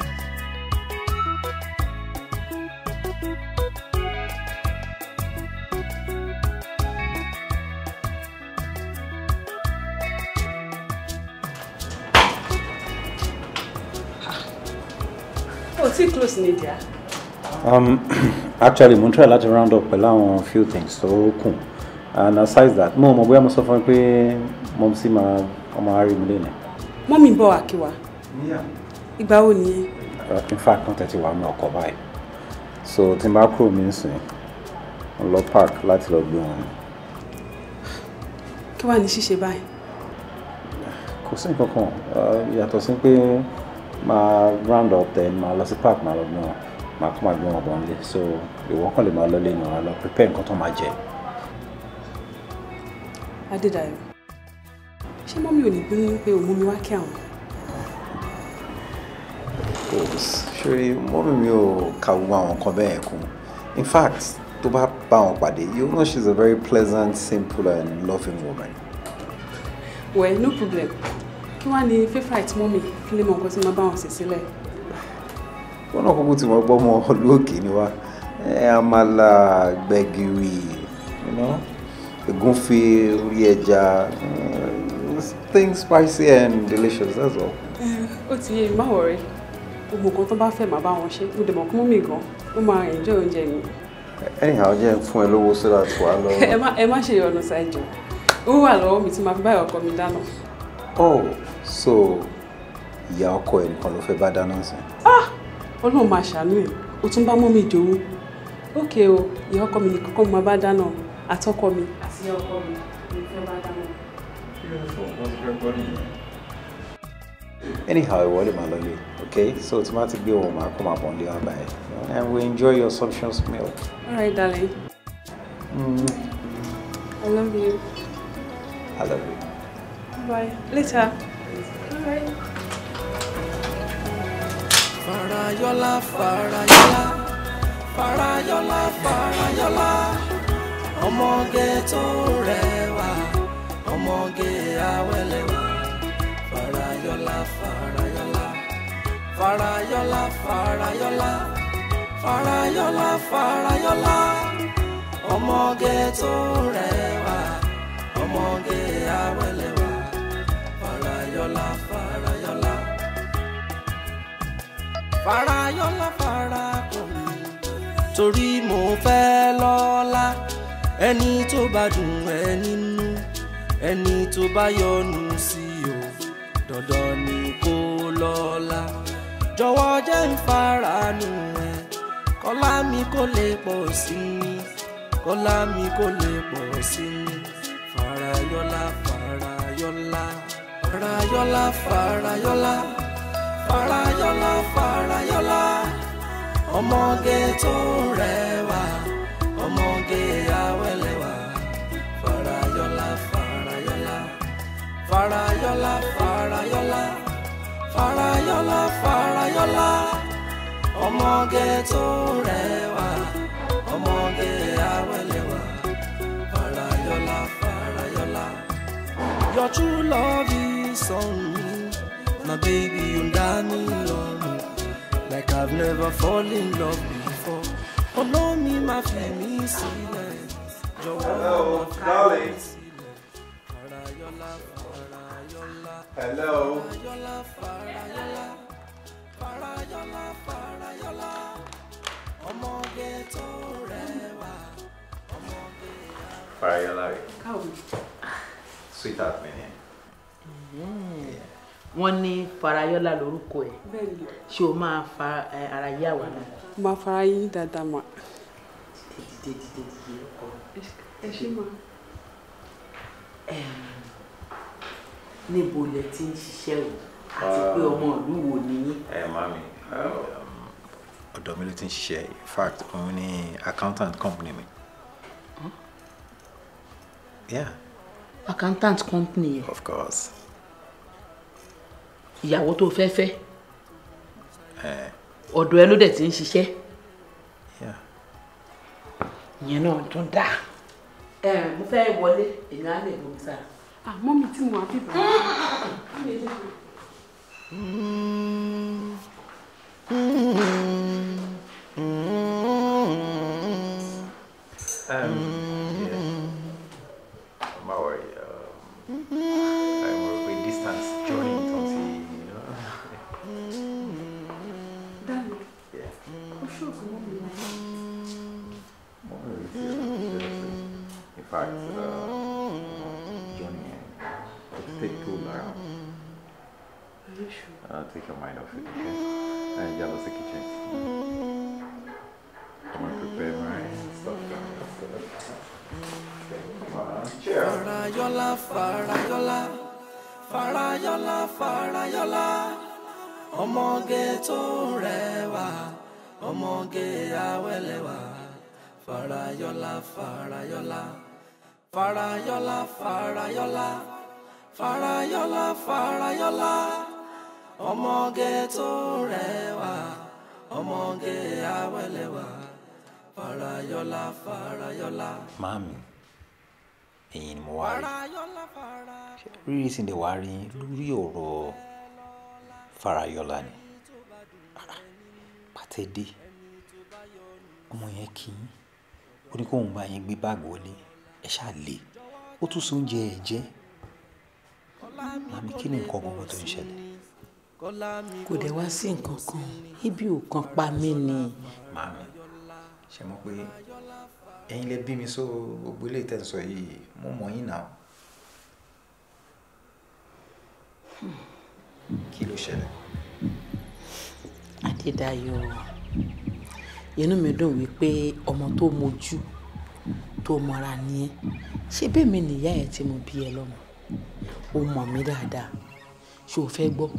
Oh, too close ni dear. Actually, mo ń try láti round up pẹ̀lú àwọn few things tó kù. And aside that, mo mọ̀ bóyá mo sọ fún ẹ pé mọ́mísí máa ọmọ àárí mi lónìí. Mọ́mí bọ̀ wá kí wa. Ìgbà wo nìyẹn? In fact, wọ́n tẹ̀sí wà ní ọkọ̀ báyìí. So tí n bá kúrò mi nsìn, mo lọ park láti lọ gbé wọn. Kí wàá ní ṣíṣe báyìí? Kò sí nǹkan kan, yàtọ̀ sí pé máa round up then máa lọ sí park máa lọ gbé wọn, máa kó máa gbé wọn bọ̀ nílé. So ìwọ kàn lè máa lọ lé ní ọ̀rá lọ prepare nǹkan tó máa jẹ. Adédayọ̀, ṣé mọ́mí ò ní bínú pé òun mú mi wá kí àwọn? Ṣé mọ́mí mi ò ka gbogbo àwọn nǹkan bẹ́ẹ̀ kún. In fact, tó bá bá wọn pàdé, you know she's a very pleasant, simple and loving woman. Well, no problem. Kí wàá ní favourite mọ́mí kí lè mọ nǹkan tí mo bá wọn ṣe sílẹ̀? Wọ́n náà kúkú tí wọ́n gbọ́ mọ́ olóòkè ni wá. Àmàlà, gbẹ̀gìrì, you know, ègúnfe, orí ẹja, things spicy and delicious, that's all. Ó ti yé mi, má worry. Gbogbo nǹkan tó bá fẹ́ máa bá wọn ṣe. Mo dẹ̀ mọ̀ kí mọ́mí gan, ó máa enjoy oúnjẹ mi. Anyhow, jẹ́ n fún ẹ lówó so that wàá lọ. Ẹ má ṣe ìyọnu ṣáìjọ. Ó wà lọ́wọ́ mi tí màá fi báyọ̀ ọkọ mi dáná. Oh, so ìyá ọkọ ẹ nìkan ló fẹ́ bá dáná sí? Ah! Ọlọ́run máa ṣàánú ẹ̀, o tún bá mọ́mí jowú. Okay o, ìyá ọkọ mi nìkan kọ́ mo máa bá dáná, àtọkọ mi àti ìyá ọkọ mi ni mo fẹ́ bá dáná. Anyhow, ìwọ lè máa lọlé, okay? So tí máa ti gbé wọn máa kó máa bọ̀ nílé wá báyìí. And we enjoy your sumptuous meal. All right, darling. I love you. I love you. Bye. Later. All right. Farayọlá, Farayọlá, Farayọlá, Farayọlá, ọmọge tó rẹwà, ọmọge awẹ́lẹ́wà. Farayọlá, Farayọlá, Farayọlá, Farayọlá, Farayọlá, Farayọlá, ọmọge tó rẹwà, ọmọge awẹ́lẹ́wà. Farayọlá, Farayọlá. Farayọlá farakùnrin torí mo fẹ́ lọ́lá, ẹni tó bá dùn ẹ nínú, ẹni tó bá yọ́nú sí o, dandan ni kó lọ́lá. Jọ̀wọ́ jẹ́ n faranu ẹ, kọ́lá mi kó lè pọ̀ sí i, kọ́lá mi kó lè pọ̀ sí i. Farayọlá, Farayọlá, Farayọlá, Farayọlá. Farayọlá, Farayọlá, ọmọge tó rẹwà, ọmọge awẹ́lẹ́wà. Farayọlá, Farayọlá, Farayọlá, Farayọlá, Farayọlá, Farayọlá, ọmọge tó rẹwà, ọmọge awẹ́lẹ́wà. Farayọlá, Farayọlá, your true love is on me. My baby, you dá mi lọ́rùn like I've never fallen in love before. Olómi má fi mí sílẹ̀, jọ̀wọ́ má fi mí sílẹ̀. Farayọlá, Farayọlá, Hello. Farayọlá, Farayọlá rẹ̀. Sweetheart mi ni. Wọ́n ní Farayọlá lórúkọ ẹ̀. Ṣé o máa fa ara yá wa náà? Mo máa fara yín dáadáa mà. Dìde dìde dìde ọkọ. Ẹ ṣé mà. Níbo lẹ ti ń ṣiṣẹ́ o? Àti pé ọmọ ìlú wo ni yín? Ẹ màmí, ọ̀dọ̀ mi ló ti ń ṣiṣẹ́. In fact, òun ni accountant company mi. Yeah. Accountant company yẹn. Of course. Ìyàwó tó fẹ́ fẹ́. Ọ̀dọ̀ ẹ ló dẹ̀ ti ń ṣiṣẹ́. Ìyẹn náà tún dáa. Mo fẹ́ wọlé, èmi á lè bomi sára. Àmọ́ mi tí mo wà bíbá. Má worry. I'm a distance journey twenty, you know. Darling, yeah. Ó ṣògo mọ́ mi láyé. Mọ́ mi ò rí seriously. In fact, journey it take too long. Are you sure? Take your mind off it, okay? And yeah, let's the kitchen. I'm gonna prepare my stuff. Farayọlá, Farayọlá, Farayọlá, Farayọlá, ọmọge tó rẹwà, ọmọge awẹ́lẹ́wà. Farayọlá, Farayọlá, Farayọlá, Farayọlá, Farayọlá, Farayọlá, ọmọge tó rẹwà, ọmọge awẹ́lẹ́wà. Farayọlá, Farayọlá. Màámi, ẹ̀yin ni mo wá rí. Rírì tí ń dẹ̀ wá rí lórí ọ̀rọ̀ Farayọlá ni. Pàtẹ́dé, ọmọ yẹn kì í, ó ní kóun bá yín gbé báàgì wọlé, ẹ ṣáà lè, ó tún so oúnjẹ ẹ jẹ. Màámi, kí ni nǹkan gbogbo tó ń ṣẹlẹ̀? Kò dẹ̀ wá sí nǹkan kan, ibi ò kan pa mí ni. Màámi, ṣe mọ̀ pé ẹ̀yin lẹ bí mi sọ gbogbo ilé ìtẹ̀sọ̀ yìí, mo mọ̀ yín náà. Kí ló ṣẹlẹ̀? Adédayọ̀, inú mi dùn wípé ọmọ tó mojú tó mọra ni ẹ́. Ṣé bẹ́ẹ̀ nìyá ẹ̀ tí mo bí ẹ lọ́mọ? O mọ̀ mí dáadáa. Ṣé o fẹ́ gbọ́?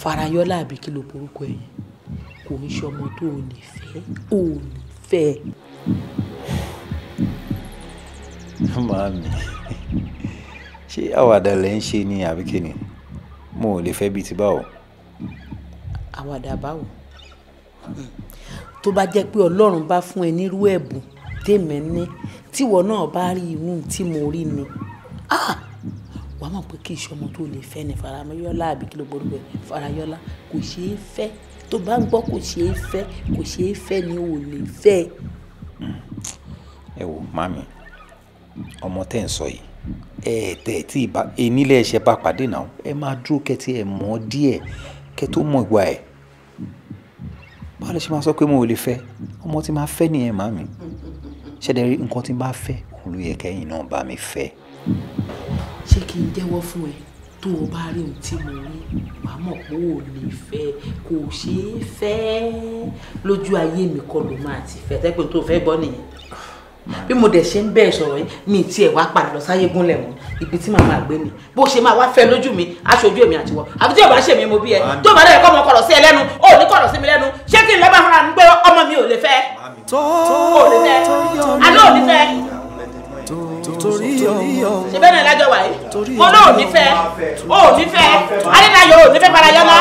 Farayọlá àbí kí ló porúkọ ẹ̀ yẹn? Kò ń ṣe ọmọ tó o lè fẹ́, o lè fẹ́. Màámi, ṣé àwàdà lẹ ń ṣe ni àbí kí ni? Mo ò lè fẹ́ bíi ti báwo. Àwàdà báwo? Tó bá jẹ́ pé Ọlọ́run bá fún ẹ nírú ẹ̀bùn tèmi ní, tíwọ náà bá rí inú tí mo rí ni, wàá mọ̀ pé kì í ṣe ọmọ tó lè fẹ́ ni Farayọlá àbí kí ló gbọ́dọ̀ bẹ̀. Farayọlá kò ṣeé fẹ́. Tó bá ń gbọ́ kò ṣeé fẹ́, kò ṣeé fẹ́ ni ò lè fẹ́. Ẹ wo màámi, ọmọ tẹ́ ń sọ yìí, ẹ tẹ̀ tí ìbá enílẹ̀ ẹ̀ṣẹ̀ bá pàdé náà, ẹ máa dúró kẹ́tí ẹ mọ̀ díẹ̀ kẹ́ tó mọ̀ ìwà ẹ̀. Báwo lẹ ṣe máa sọ pé mo ò lè fẹ́? Ọmọ tí máa fẹ́ nìyẹn màámi. Ṣẹ̀dẹ̀ rí nǹkan tí n bá fẹ́, òun ló yẹ kẹ́yìn náà bá mi fẹ́. Ṣé kí n jẹ́wọ́ fún ẹ? Tó o bá rí ohun tí mo rí, wàá mọ̀ pé o ò lè fẹ́, kò ṣeé fẹ́. Lójú ayé mi kọ́ ló máa ti fẹ́, tẹ́pẹ́ tó fẹ́ gbọ́ nìyẹn. Bí mo dẹ̀ ṣe ń bẹ́ẹ̀ sọ̀rọ̀ yìí, mi tiẹ̀ wá padà lọ sáyé gúnlẹ̀ mọ́, ibi tí màá máa gbé ni. Bó ṣe máa wá fẹ́ lójú mi, aṣojú èmi àtiwọ́. Àbí tí ò bá ṣe mi mo bí ẹ, tó bá dẹ̀ kọ́ ọmọ kọ̀rọ̀ sí ẹ lẹ́nu, ò ní kọ̀rọ̀ sí mi lẹ́nu. Ṣé kí n lọ́ bá fúnra mi pé ọmọ mi ò lè fẹ́? Ò lè fẹ́. Àlọ́ ò ní fẹ́. Ṣé bẹ́ẹ̀ náà lájọ wà yìí? Mo náà ò ní fẹ́. Ò ní fẹ́. Adédayọ̀ ò ní fẹ́ Farayọlá.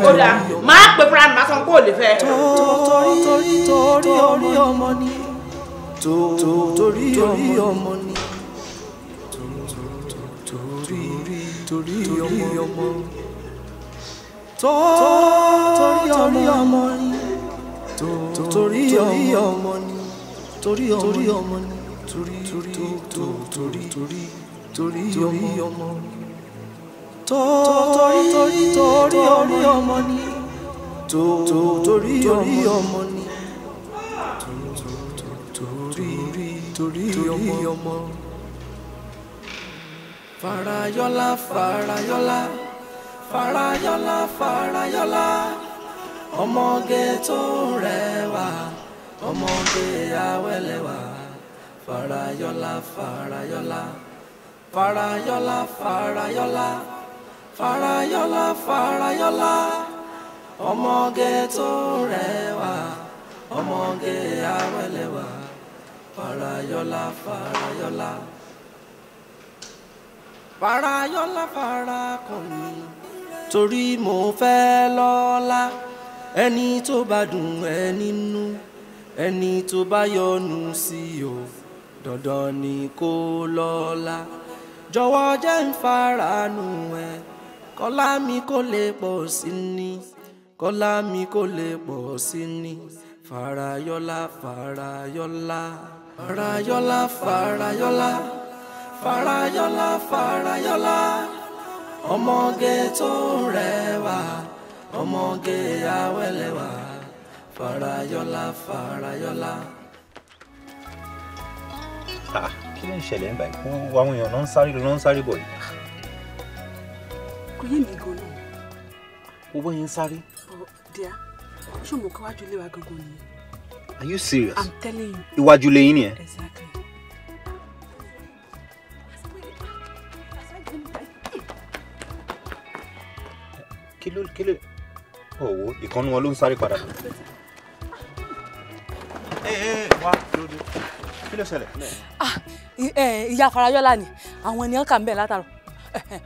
Ó dáa, máa pè fúnra mi, máa sọ pé ò lè fẹ́. Torí ọmọ ni. Torí ọmọ ni. Torí ọmọ. Torí ọmọ ni. Torí ọmọ ni. Torí ọmọ ni. Torí ọmọ. Torí ọmọ ni. Torí ọmọ ni. Torí Torí ọmọ. Farayọlá Farayọlá Farayọlá Farayọlá ọmọge tó rẹwà ọmọge awẹ́lẹ́wà Farayọlá Farayọlá Farayọlá Farayọlá Farayọlá Farayọlá ọmọge tó rẹwà ọmọge awẹ́lẹ́wà Farayọlá Farayọlá Farayọlá farakànmí torí mo fẹ́ lọ́lá ẹni tó bá dùn ẹ nínú ẹni tó bá yọ́nú sí o dandan ni kó lọ́lá jọ̀wọ́ jẹ́ ń faranu ẹ kọ́lá mi kó lè pọ̀ sí ni kọ́lá mi kó lè pọ̀ sí ni Farayọlá Farayọlá Farayọlá Farayọlá Farayọlá Farayọlá ọmọge tó rẹwà ọmọge awẹ́lẹ́wà Farayọlá Farayọlá. Kí ló ń ṣẹlẹ̀ ń báyìí? Kó àwọn èèyàn náà ń sáré lọ náà ń sáré bọ̀ yìí. Kò yé mi gan-an. Wo bọ́ yẹn ń sáré. But dear, ṣé o mọ̀ kí wájú ilé wa gangan nìyẹn? Are you serious? I'm telling you. Iwájú ilé yín nìyẹn? Exactly. Kí ló ọ̀wọ́ ìkànnì wọn ló ń sáré padà. Ẹ wá lóde kí ló ṣẹlẹ̀? Ìyá Farayọlá ni àwọn ènìyàn kà ń bẹ̀ látàrọ̀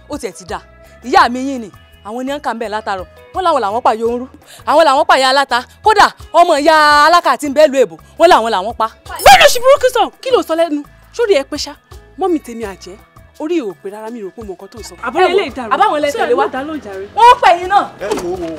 ó tiẹ̀ ti dà ìyá mi yín ni àwọn ènìyàn kà ń bẹ̀ látàrọ̀ wọ́n làwọn làwọn pa yòórù àwọn làwọn pa ìyá aláta kódà ọmọ ìyá alákà tí ń bẹ́ẹ̀ lu èbò wọ́n làwọn làwọn pa. Gbọ́dọ̀ ṣe burúkú sàn kí ló sọ lẹ́nu sórí ẹ pé ṣá mọ́mì tèmi àjẹ́ orí ò pé rárá mi rò pé mo nǹkan tó ń sọ. Àbáwọn lẹ tẹ̀lé wa wọ́n pè yín náà. Ẹ wo wo.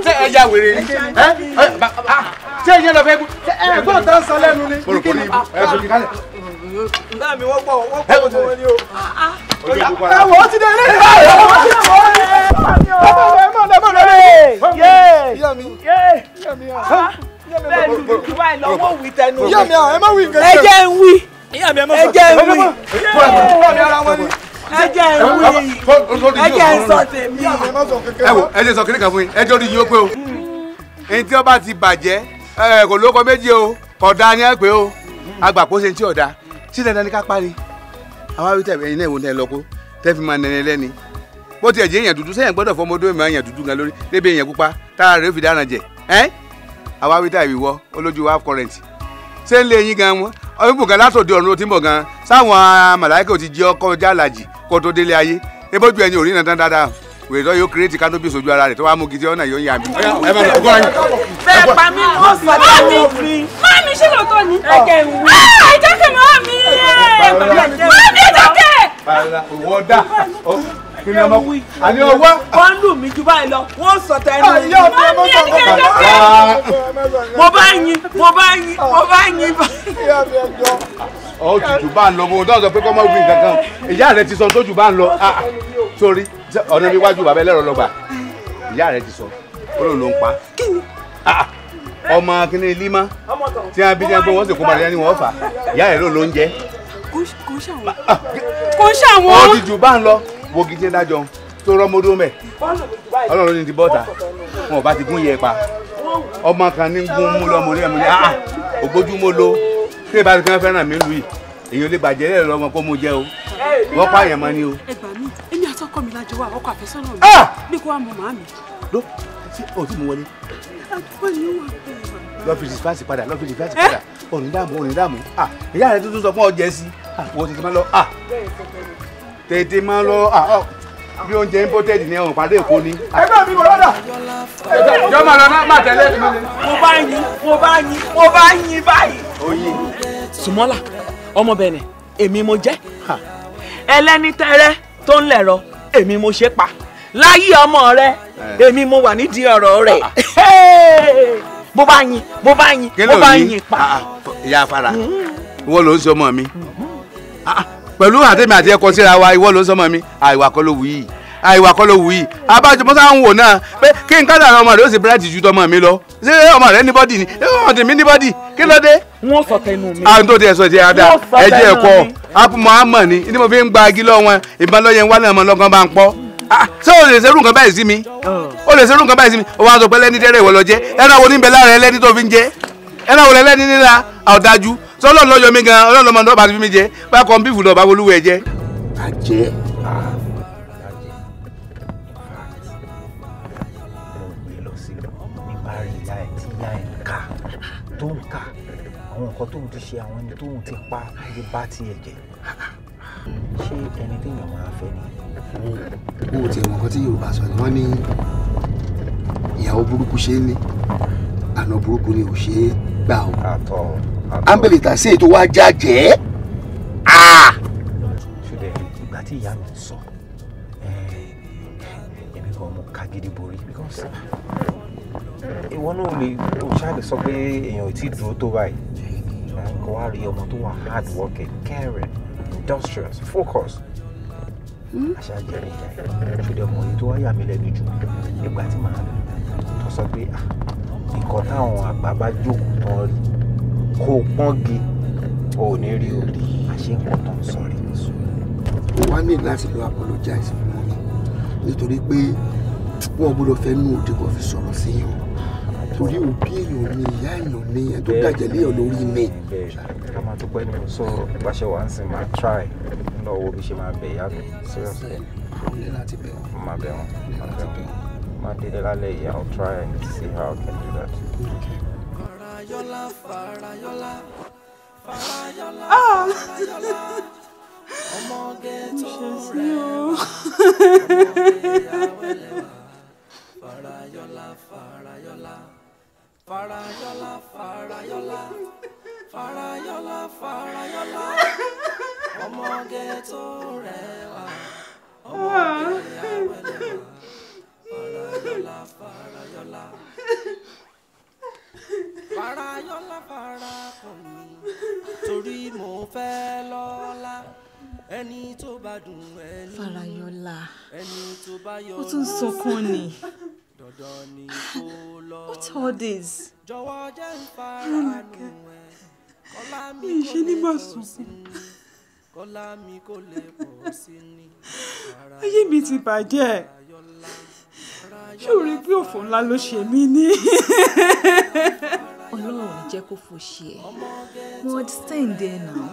Ṣé ẹ ya wèrè ni? Ṣé ìyẹn lọ fẹ́ kú? Ẹ̀gbọ́n tá ń sọ lẹ́nu ni. Mo rò pé ní ẹ sọ kí kálẹ̀. Ǹdá mi wọ́n pọ̀ wọ́n pọ̀ gbogbo wọn ni o. Ẹ wò ó ti dé ilé ìwé. Ìyá mi. Ìyá mi. Bẹ́ẹ̀ ni ìdúró báyìí lọ́wọ́ wí tẹnu. Ìyá mi ẹ má wí nǹkan. Ẹ jẹ́ ń wí. Ìyá mi ẹ má sọ. Ẹ jẹ́ ń wí. Ẹ jẹ́ ń wí. Ẹ jẹ́ ń sọ tèmi. Ẹ wo ẹ jẹ́ sọ kíní kan fún yín ẹ jẹ́ orí yín ó pé o. Ẹni tí ó bá ti bàjẹ́ kò lóko méjì o kódà ni ẹ pé o àgbà kó ṣe ní tí ọ̀dà sí dandan ní ká parí. Àwa wí tẹ̀ ẹ̀yin náà ìwọ̀n tẹ̀ lọ kó tẹ́ fi máa nẹni lẹ́ni. Bó tiẹ̀ jẹ́ èèyàn dúdú sẹ́yìn gbọ́dọ̀ fọmọdé mi èèyàn dúdú gan lórí débi èèyàn pupa tára rẹ̀ ó fi dáná jẹ. Àwa wí tẹ̀ ìwọ olójú half current. Ṣé ń lé yín gan wọn? Ọ̀bùn kan látòdì ọ̀run ó ti ń bọ̀ gan sáwọn màláíkà ò ti jẹ́ ọkọ̀ jálàjì kó tó délé ayé ebójú ẹni òrí nàdán dáadáa wèrè tó yóò kírètì kánópì sójú ara rẹ̀ tó wá mú gidi ọ̀nà yóò yà mí. Bẹ́ẹ̀ pa mí wọ́n sọ tẹnu mi. Mami ṣé lóòótọ́ ni? Ẹ jẹ́ ń wí. Ẹ jẹ́ kí màmí. Mami ẹ jẹ́ kẹ́. Ìwọ dà kí ni ọmọ àní ọwọ́. Wọ́n lù mí ju báyìí lọ, wọ́n sọ tẹnu mi. Mo bá yín, mo bá yín, mo bá yín. Ọ tutù bá ń lọ mo dáhùn sọ pé kọ́ mọ́ wí nǹkan kan ìyá rẹ ti sọ tó jù bá ń lọ sórí ọ̀nà níwájú bàbá ẹlẹ́rọ lọ́gbà ìyá rẹ ti sọ ó lóun ló ń pa ọmọ kìnìún límọ́ tí wọ́n bí ní ẹgbẹ́ wọn sì kó balẹ̀ ní wọ́n fà ìyá rẹ ló ń jẹ. Kò ń ṣàwọn. Ó ti jù bá ń lọ wo gidi ń dájọ tó rọmọdún mẹ Ọlọ́run ní ti bọ́ta wọn ò bá ti gún yẹ pa ọmọ kan ní gún mú lọmọ ní ẹmu ní ògbójúmọ́ lo tí ìbá kan fẹ́ràn mi lù yìí èyàn lè bàjẹ́ lẹ́rọ ọmọ kó mo jẹ́ o wọ́n pààyàn mọ́ ni o. Ẹ gbà mí èmi àtọkọ mi lájọ wà ọkọ àfẹ́sọ́nà mi bí kò wá mọ màámi. Ló ṣé o ti mú wọlé. Àdúgbò ni wà bẹ́ẹ̀ bàbá. Lọ fi rìfáàsì padà, lọ fi rìfáàsì padà. Òní dààmú, òní dààmú. Ìyá rẹ tuntun sọ fún ọ jẹ sí. Wọ́n tètè máa lọ. Tètè máa lọ. Bí oúnjẹ imported ní ọ̀hún pàdé Èkó ni. Ẹgbẹ́ mi bọ̀ lọ́dà. Jọ́ máa lọ má tẹ̀lé. Mo bá yín, mo bá yín, mo bá yín báyìí. Oyin. Sùmọ́lá, ọmọ Bẹ̀nẹ̀, èmi mo jẹ́. Ẹlẹ́ni tẹ́rẹ́ tó ń lẹ̀rọ, èmi mo ṣe pa. Láyé ọmọ rẹ, èmi mo wà nídìí ọ̀rọ̀ rẹ̀. Mo bá yín, mo bá yín, mo bá yín pa. Ìyá afárá, ìwọ ló ń sọ ọmọ mi. Pẹ̀lú àtẹ̀mí àti ẹ̀kọ́ síra wa, ìwọ ló ń sọmọ mi. Àìwà kọ́ ló wù yìí, àìwà kọ́ ló wù yìí. Abájọ mọ́sá ń wò náà pé kí n kádàrá ọmọ rẹ ó sì bírẹ́dì ju tọmọ mi lọ. Ṣé ọmọ rẹ ní bọ́dì ni? Ṣé ọmọ tèmi ní bọ́dì? Kí ló dé? Wọ́n sọ tẹnu mi. Àwọn tó ti ẹ̀sọ́ ti ẹ̀dá ẹ̀jẹ̀ ẹ̀kọ́ àpòmọ́ àmọ̀ ni ní mo fi ń gba igi lọ wọn ìbọn lọ́yẹ̀ ń wá náà mọ́ lọ́gán bá ń pọ́. Ṣé o lè ṣerú nǹkan báyìí sí mi? O lè ṣerú nǹkan báyìí sí mi? O wá sọ pé lẹ́ni tẹ́rẹ̀ ìwọ lọ jẹ́. Ẹran wo ní bẹ lára ẹlẹ́ni tó fi ń jẹ́? Ẹran wo lẹ́ni nílá ọ̀dájú? Sọlọ́ lọ́yọ̀ mi gan-an, ọlọ́run ọmọdé ọba ti fi mi jẹ, bá kọ́ bífù lọ bá bolúwẹ̀ jẹ. Àjẹ́. Mo gbé lọ sí nípa rí ìyá ẹ̀ tí ìyá ẹ̀ ń kà tó ń kà àwọn nǹkan tóun ti ṣe, àwọn ẹni tóun ti pa ayé bá tiẹ̀ jẹ́. Ṣé ẹni téèyàn máa fẹ́ ni? O ti mọ̀ nǹkan tí Yorùbá sọ ni wọ́n ní ìyàwó burúkú ṣe é ní, àna burúkú ni ò ṣe é gbà o. Ambele ta sí ètò wa jájẹ́. Ṣùgbọ́n ìgbà tí ìyá mi sọ, èmi kan mo ká gidi borí because ìwọ náà lè o ṣáà lè sọ pé èèyàn ò tí ì dúró tó báyìí. Kò wá rí ọmọ tó wà hard working, caring, industrious, focused. Àṣà jẹ́rìí ìyá ẹ̀. Ṣùgbọ́n ọmọ yìí tó wá yà mí lẹ́nu jù nígbà tí màá tó sọ pé nǹkan táwọn àgbà bá jókòó tán rí kó pọ́ngi ò ní rí o àṣé nǹkan tó ń sọ rí. O wá ní láti lọ apologize fún wọn nítorí pé wọn gbọ́dọ̀ fẹ́ nú òde kan fi sọ̀rọ̀ sí yàn torí òbí èèyàn ni ìyá èèyàn ni ẹ tó dàjẹ́ léèyàn lórí mi. Ká máa dúpẹ́ ní mo sọ báṣẹ wà ń sìn máa try ń lọ wo bí ṣe máa bẹ̀ ìyá mi seriously. O ní láti bẹ̀ wọ́n. Máa bẹ̀ wọ́n. Máa délé lálẹ́ yìí, I'll try and see how I can do that. Okay. Farayọlá, Farayọlá, Farayọlá, Farayọlá, ọmọge tó rẹwà, ọmọge awẹ́lẹ́wà. Farayọlá, Farayọlá, Farayọlá, Farayọlá, Farayọlá, Farayọlá, ọmọge tó rẹwà, ọmọge awẹ́lẹ́wà. Farayọlá, Farayọlá. Farayọlá farakùn mi torí mo fẹ́ lọ́lá ẹni tó bá dùn ẹni. Farayọlá, ẹni tó bá yọ ó tún sunkún ni. Dandan ni kó lọ. What all this? Jọ̀wọ́ jẹ́ ń faranu ẹ. Kọ́lá mi kò lè pọ̀ sí ni. Kọ́lá mi kò lè pọ̀ sí ni. Ayé mi ti bàjẹ́. Ṣé o rí pé òfò ńlá ló ṣe mí ní? Ọlọ́run ò ní jẹ́ kó fò ṣe ẹ́. Mo understand ẹ now.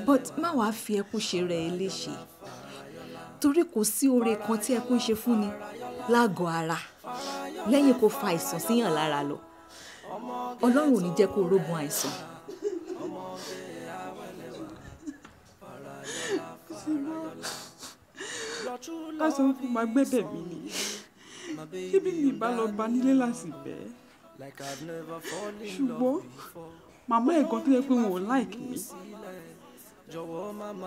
But má wàá fi ẹkún ṣe rẹ̀ ẹ léṣe. Torí kò sí oore kan tí ẹkún ṣe fún ni lágọ̀ọ́ ara lẹ́yìn kó fa àìsàn síyàn lára lọ. Ọlọ́run ò ní jẹ́ kó rógun àìsàn. Lásán fún ma gbẹ́bẹ̀ mi ni. Ṣé bí mi bá lọ bá nílé láti bẹ́ẹ̀? Ṣùgbọ́n màmá ẹ̀gán tó yẹ pé wọn ò like mi.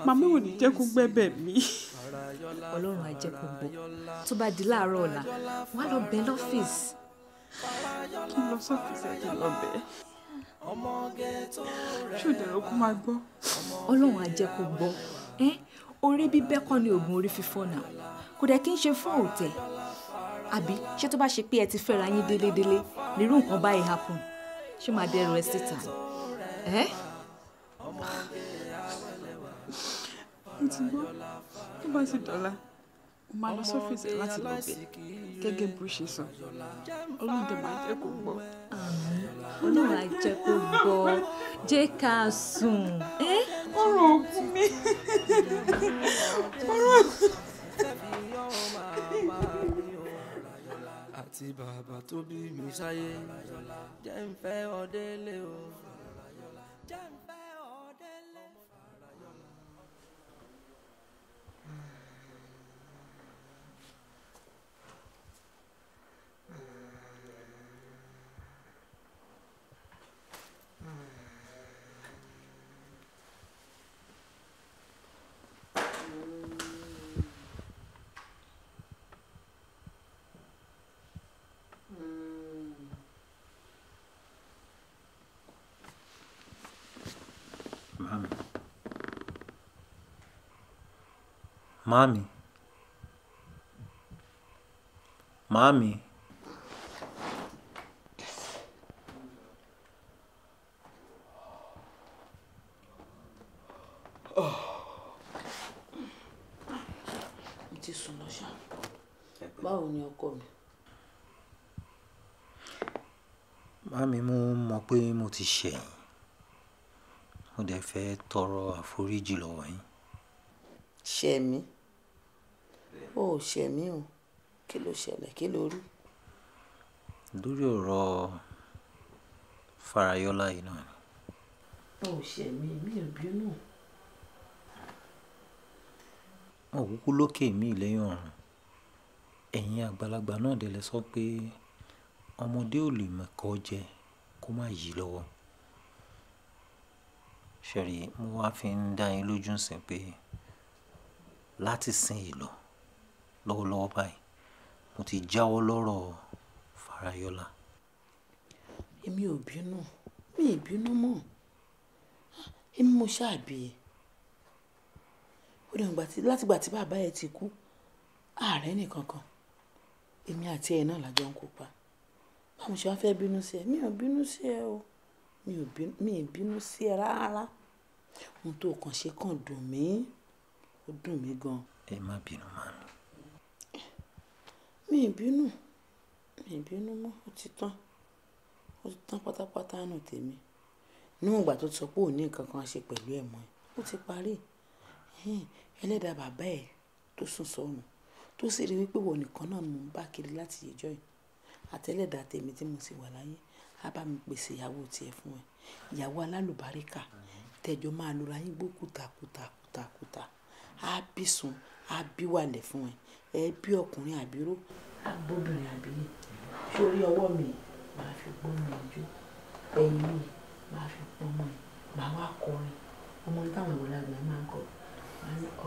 Màmá ò ní jẹ́ kó gbẹ́bẹ̀ mi. Ọlọ́run á jẹ́ kó gbọ́. Tó bá di láàárọ̀ ọ̀la, wàá lọ bẹ̀ lọ́fíìsì. Kí n lọ sọ́fíìsì ẹ̀ kí n lọ bẹ̀. Ṣé ò dẹ̀rọ kó máa gbọ́? Ọlọ́run á jẹ́ kó gbọ́. Orí bíbẹ́ kọ́ ni oògùn orí fífọ́ náà. Kò dẹ̀ kí n ṣe fún òtẹ̀. Àbí ṣé tó bá ṣe pé ẹ ti fẹ́ra yín délédélé nírú nǹkan báyìí happen, ṣé máa dẹrù ẹ síta? Mo ti gbọ́, tó bá ti dọ̀la, mo máa lọ sọ́fíìsì ẹ̀ láti lọ bẹ̀ gẹ́gẹ́ bó ṣe sọ. Ọlọ́run dẹ̀ máa jẹ́ kó gbọ́. Àmín, Ọlọ́run á jẹ́ kó gbọ́. Jẹ́ ká sùn. Ọ̀rọ̀ òkú mi. Ọ̀rọ̀ òkú mi. Àti bàbá tó bí mi sáyé jẹ́ ń fẹ́ ọ délé o. Jẹ́ ń fẹ́ ọ délé. Mami. Mami. Mami. Mo ti sùn lọ ṣá. Báwo ni ọkọ mi? Mami, mo mọ̀ pé mo ti ṣẹ̀ yín. Mo dẹ̀ fẹ́ tọrọ àforíjì lọ́wọ́ yín. Ṣẹ̀ mí? O ò ṣẹ̀ mí o. Kí ló ṣẹlẹ̀? Kí ló rí? Lórí ọ̀rọ̀ Farayọlá yìí náà ni. O ò ṣẹ̀ mí, mi ò bínú. Mo kúkú lókè mi lẹ́yìn ọ̀run. Ẹ̀yin àgbàlagbà náà dẹ̀ lẹ sọ pé ọmọdé ò lè mẹ̀kọ jẹ kó má yí lọ́wọ́. Ṣẹ̀rí, mo wá fi ń dá yín lójú ńsìn pé láti sìn yìí lọ lọ́wọ́lọ́wọ́ báyìí mo ti jáwọ́ lọ́rọ̀ Farayọlá. Èmi ò bínú, mi ì bínú mọ́. Èmi mo ṣáàbí ẹ. Ó dẹ̀ gbà tí látìgbà tí bàbá ẹ ti kú, ààrẹ nìkan kan. Èmi àti ẹ náà la jọ ń kópa. Báwo ṣe wá fẹ́ bínú sí ẹ? Mi ò bínú sí ẹ o. Mi ì bínú sí ẹ rárá. Ohun tó kàn ṣe kàn dùn mí. Ó dùn mí gan. Ẹ má bínú màmí. Mi ì bínú. Mi ì bínú mọ́. Ó ti tán. Ó ti tán pátápátá nù tèmi. Níwọ̀n ìgbà tó ti sọ pé ò ní nǹkan kan ṣe pẹ̀lú ẹ̀ mọ́ ẹ. Ó ti parí. Ẹlẹ́dàá bàbá ẹ̀ tó sùn sọ́run tó sì rí wípé wọ́n nìkan náà mò ń bá kiri láti ìjọ́ yìí. Àtẹlẹ́dàá tèmi tí mo sì wà láyé á bá mi pèsè ìyàwó tiẹ̀ fún ẹ. Ìyàwó alálùbáríkà tẹjọ máa lora yín gbó kùtàkùtàkùtàkùtà. Á bí sùn, á bí wàlẹ̀ fún ẹ. Ẹ bí ọkùnrin àbíró, á bóbìnrin àbíyè. Sórí ọwọ́ mi máa fi gbọ́ mi ojú. Ẹyin mi máa fi pọ́n mọ́ ẹ. Màá wá kọrin. Ọmọ táwọn ìwọlágbà máa ń kọ.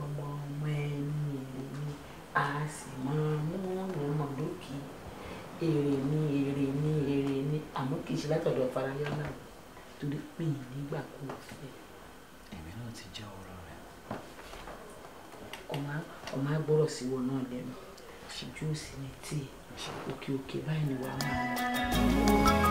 Ọmọ ọmọ ẹni èrè ni a sì máa mú ọmọ lókè. Èrè ni èrè ni èrè ni àmọ́ kì í ṣe látọ̀dọ̀ Farayọlá o torí pé nígbà kó o fẹ́. Èmi náà ti jẹ́ ọ̀rọ̀ rẹ̀. Ọmọ agbọ́rọ̀ sí wọn náà lẹ́nu ṣíjú òsì ní tíì òkè òkè báyìí ni wàá máa lọ.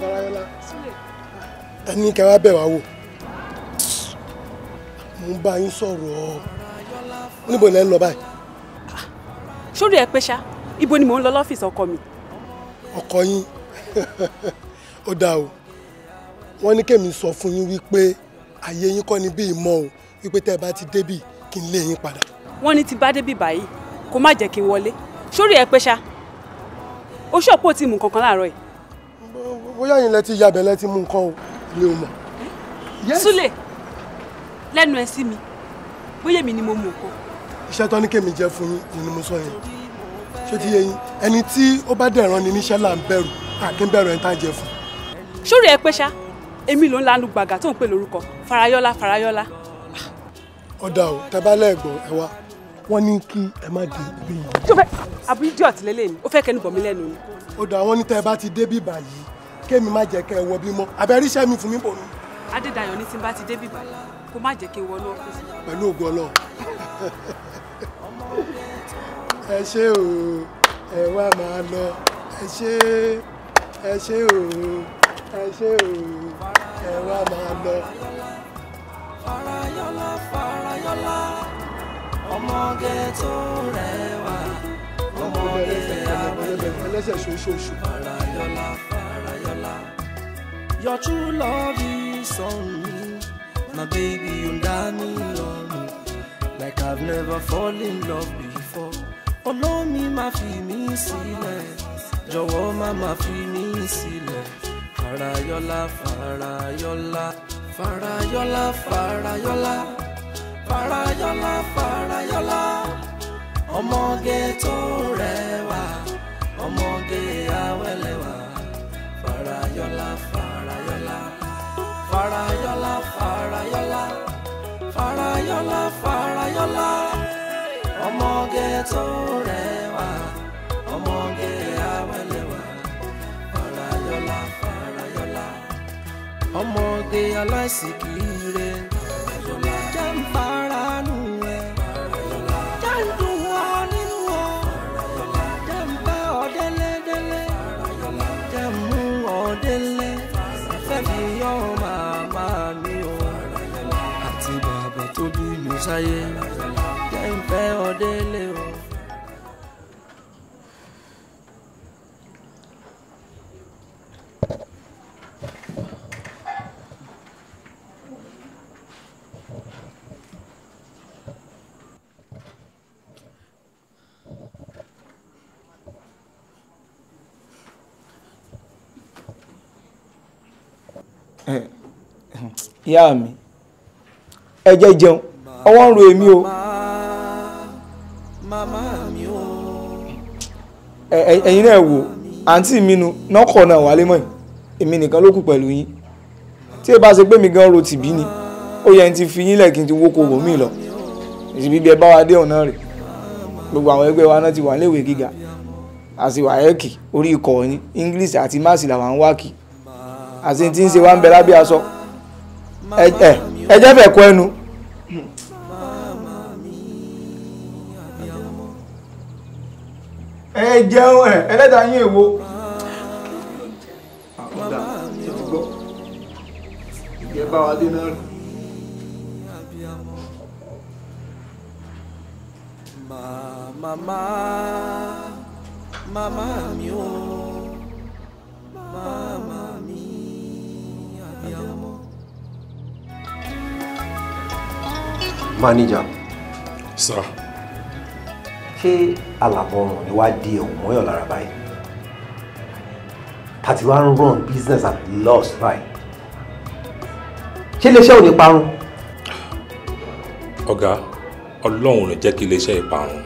Farayọlá, ẹni kẹ́ wá bẹ̀ wá wò. Mo ń bá yín sọ̀rọ̀. Níbo lẹ ń lọ báyìí? Sórí ẹ pé ṣá, ibo ni mò ń lọ lọ́fíìsì ọkọ mi. Ọkọ yín ó dáa o. Wọ́n ní kémi sọ fún yín wípé ayé yín kọ́ ni bí ìmọ̀ o, wípé tẹ́ ẹ bá ti débì kí n lé yín padà. Wọ́n ní tí bá débì báyìí kó má jẹ́ kí n wọlé. Sórí ẹ pé ṣá, o ṣọ̀pọ̀ tí mú nǹkan kan láàárọ̀ yìí. Bóyá yín lẹ ti yabẹ̀ lẹ ti mú nǹkan o, mi ò mọ̀. Súlè, lẹ́nu ẹ sí mi, bóyá èmi ni mo mú nǹkan. Iṣẹ́ tó ní kémi jẹ́ fún yín ni mo sọ yẹn. Ṣé ti yé yín? Ẹni tí ó bá dẹ̀ràn ni níṣẹ́ là ń bẹ̀rù, à kí ń bẹ̀rù ẹni tá ń jẹ fún. Sórí ẹ pé ṣá, èmi ló ń lanu gbàgà tó ń pè lórúkọ Farayọlá Farayọlá. Ó dáa o, tẹ bá lẹ́ẹ̀gbọ́n ẹ wá. Wọ́n ní kí ẹ má dé ibi yìí. Ṣé o fẹ́ àbí idiot lélẹ̀ ni? Ó fẹ́ kẹnu bọ̀ mí lẹ́nu ni. Ó dáa, wọ́n ní tẹ bá ti dé bí báyìí kémi má jẹ́ kẹ́ ẹ wọ bímọ abẹ́ríṣẹ́ mi fún mi bò mí. Adédayọ̀ ní tí n bá ti dé bí báyìí kó má jẹ́ kí n wọnú ọ́fíìsì. Pẹ̀lú ògo Ọlọ́run. Ẹ ṣé o, ẹ wá máa lọ. Ẹ ṣé, ẹ ṣé o, ẹ ṣé o, ẹ wá máa lọ. Farayọlá Farayọlá, ọmọge tó rẹwà, ọmọge ẹlẹ́sẹ̀ ṣoṣooṣù. Farayọlá Farayọlá, Your true love is on me. My baby, you dá mi lọ́rùn. Like I've never fallen in love before. Olómi má fi mí sílẹ̀. Jọ̀wọ́ má má fi mí sílẹ̀. Farayọlá, Farayọlá, Farayọlá, Farayọlá, Farayọlá, Farayọlá. Ọmọge tó rẹwà, ọmọge awẹ́lẹ́wà. Farayọlá, Farayọlá, Farayọlá, Farayọlá, Farayọlá, Farayọlá. Ọmọge tó rẹwà, ọmọge awẹ́lẹ́wà. Farayọlá, Farayọlá, ọmọge aláìsíkiri. Farayọlá, jẹ́ ń faranu ẹ̀. Farayọlá, jẹ́ ń dùn ọ́ nínú ọ́. Farayọlá, jẹ́ ń bá ọ délédélé. Farayọlá, jẹ́ ń mú ọ délé. Fẹ́ fi yọ màmá mi o. Farayọlá, àti bàbá tó bí mi sáyé. Jẹ́ ń fẹ́ ọ délé o. Ìyá mi, ẹ jẹ́ jẹun, ọwọ́ ń ro èmi o. Ẹ̀yin náà wò, àǹtí mi nu nọ́kọ̀ náà wálé mọ́, èmi nìkan ló kù pẹ̀lú yín. Tí ẹ bá ṣe pé mi gan ro tìbí ni, ó yẹ n ti fi yín lẹ̀ kí n ti wóko wò mí lọ. Ìsìbí bí ẹ bá wa dé ọ̀nà rẹ̀, gbogbo àwọn ẹgbẹ́ wa náà ti wà níléèwé gíga, àti wàhẹ́ẹ̀kì orí ikọ̀ ní English àti Maths làwọn ń wá kí, àti tí ń ṣe wá ń bẹ lábẹ́ aṣọ. Ẹ jẹ́ fẹ́ kọ́ ẹnu. Ẹ jẹun ẹ ẹlẹ́dàá yín èwo. Ọ̀dà ṣe ti gbọ́, ìgbẹ́ bá wa dé náà rí. Màmá, màmá mi o, màmá mi abiyamọ. Manager. Sir. Ṣé àlàbọ̀rùn ni wàá di ẹ̀wù mọ́yọ̀ lára báyìí? Tàti wá ń run business at loss báyìí. Ṣé iléeṣẹ́ ò ní parun? Ọ̀gá, Ọlọ́run ò ní jẹ́ kí iléeṣẹ́ ìparun.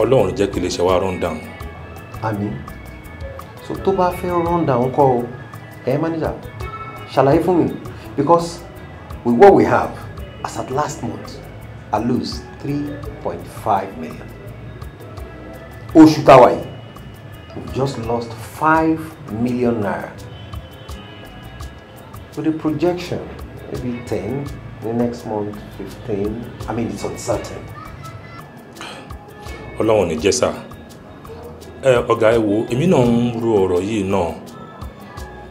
Ọlọ́run ò ní jẹ́ kí iléeṣẹ́ wa run down. Àmín. So tó bá fẹ́ run down kọ́ o, ẹ manager, ṣàlàyé fún mi because with what we have as at last month, I lose 3.5 million. Oṣù táwa yìí, we've just lost 5 million naira. With a projection, maybe 10, the next month 15. I mean, it's uncertain. Ọlọ́run ní jẹ́ sà. Ọ̀gá ẹ wo, èmi náà ń ro ọ̀rọ̀ yìí náà.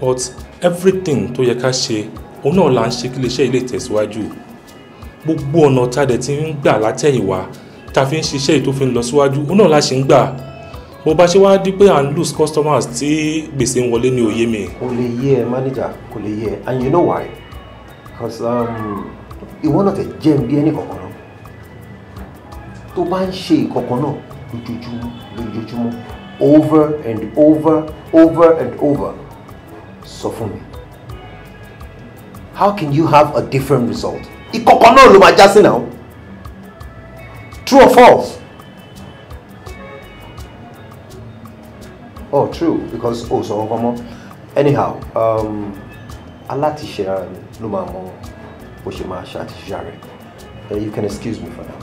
But everything tó yẹ ká ṣe, òun náà là ń ṣe kí iléeṣẹ́ ilé tẹ̀síwájú. Gbogbo ọ̀nà tá a dẹ̀ ti ń gbà látẹ̀yìnwá tá a fi ń ṣiṣẹ́ èyí tó fi ń lọ síwájú, òun náà la ṣe ń gbà. Bó bá ṣe wá di pé à ń lose customers tí gbèsè ń wọlé ní òye mi. Kò lè yé ẹ manager, kò lè yé ẹ, and you know why? Because ìwọ náà tẹ̀ jẹ́ ń bí ẹnì kọ̀ọ̀kan náà. Tó bá ń ṣe ìkọ̀kan náà lójoojúmọ́ lójoojúmọ́ over and over over and over, sọ fún mi, how can you have a different result? Ìkọ̀kan náà ló máa já sí náà. True or false? Oh, true, because oh, sọ̀rọ̀ kan mọ́. Anyhow, alátiṣe ara mi ló máa mọ bó ṣe máa ṣe àtiṣe rẹ̀. You can excuse me for now.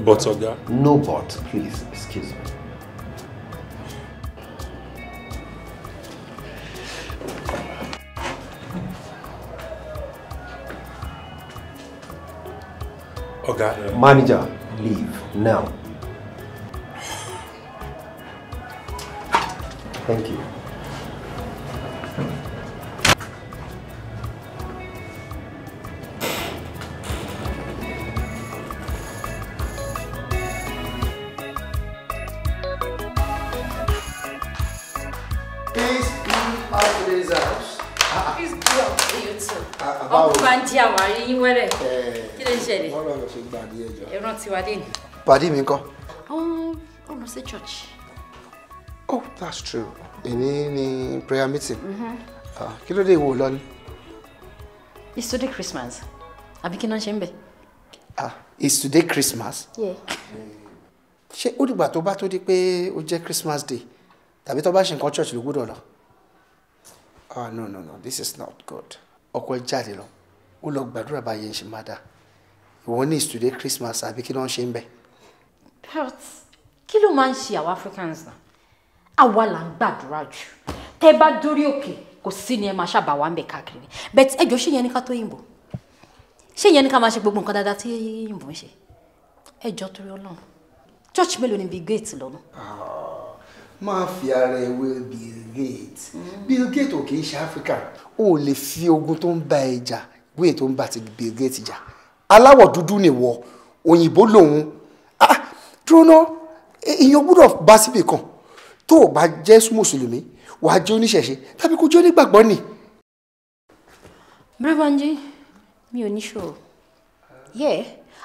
But Oga. No but, please, excuse me. Oga. Manager, leave now. Thank you. Ọkùnrin bá ń jí àwọn àrí yín wẹ́rẹ̀. Kí ló ń ṣẹlẹ̀? Wọ́n lọ ṣe gbàdí ẹjọ́. Ẹran ti wá dé ni. Pàdé mi ńkọ́? Ó lọ sí church. Oh, that's true. Èní ni prayer meeting. Kí ló dé ìwò lọ ni? It's today Christmas. Àbí kí náà ṣe ń bẹ̀? Ah, it's today Christmas? Yeah. Ṣé ó dìgbà tó bá tó di pé ó jẹ́ Christmas day tàbí tó bá ṣe nǹkan church ló gbọ́dọ̀ lọ? Ah, no, no, no, this is not good. Ọkọ ẹ jáde lọ, ó lọ gbàdúrà báyẹn ṣe máa dá. Ìwọ ní it's today Christmas àbí kí ló ń ṣe ń bẹ̀? But kí ló máa ń ṣe àwọn Africans náà? Àwa là ń gbàdúrà jù. Tẹ́ bá dórí òkè, kò sí ni ẹ máa ṣàbà wá ń bẹ̀ káàkiri. But ẹ jọ̀ọ́, ṣé yẹn ní ká tó yìnbó? Ṣé yẹn ní ká máa ṣe gbogbo nǹkan dáadáa tí yìnbó ń ṣe? Ẹ jọ̀ọ́, torí Ọlọ́run. Church mélòó ni Bill Gates lọ́nà? Máa fi ara ẹ wé Bill Gates. Bill Gates ò kì í ṣe Africa. O ò lè fi ogun tó ń bá ẹ jà wé tó ń bá ti Bill Gates jà. Aláwọ̀ dúdú nìwọ, òyìnbó lòun. Ah, dúró ná, èèyàn gbọ́dọ̀ bá síbì kan. Tó o bá jẹ́ mùsùlùmí, wàá jẹ́ oníṣẹ̀ṣe tàbí kó jẹ́ onígbàgbọ́ ni. Brother, mi ò ní ṣòro. Yeah,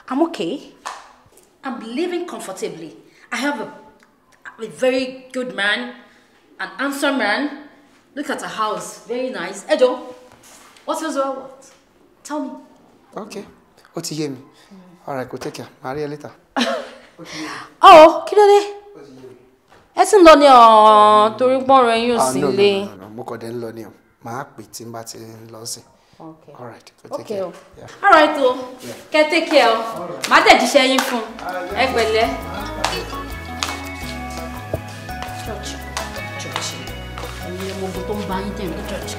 I'm okay. I'm living comfortably. I have a very good man, an handsome man. Look at the house, very nice. Ejo, what else do I want? Tell me. Okay, ó ti yé mi. All right, go take care. Màá rí ẹ later. Oh, kí ló dé? Ẹ ti ń lọ ní ọ̀hún torí pọ́nrọ yín ò sí Ah, no, ilé. no, no, no, mo kàn dé ń lọ ní o. Màá pè tí n bá ti ń lọ sí. Okay. All right, go take Okay care. o. All right o. Kẹ́ take care o. Màá tẹ̀ jíṣẹ́ yín fún un. Ẹ pẹ̀lẹ́. Church, church. Ẹ̀yin ọmọ ogun tó ń bá yín tẹ̀ ní church.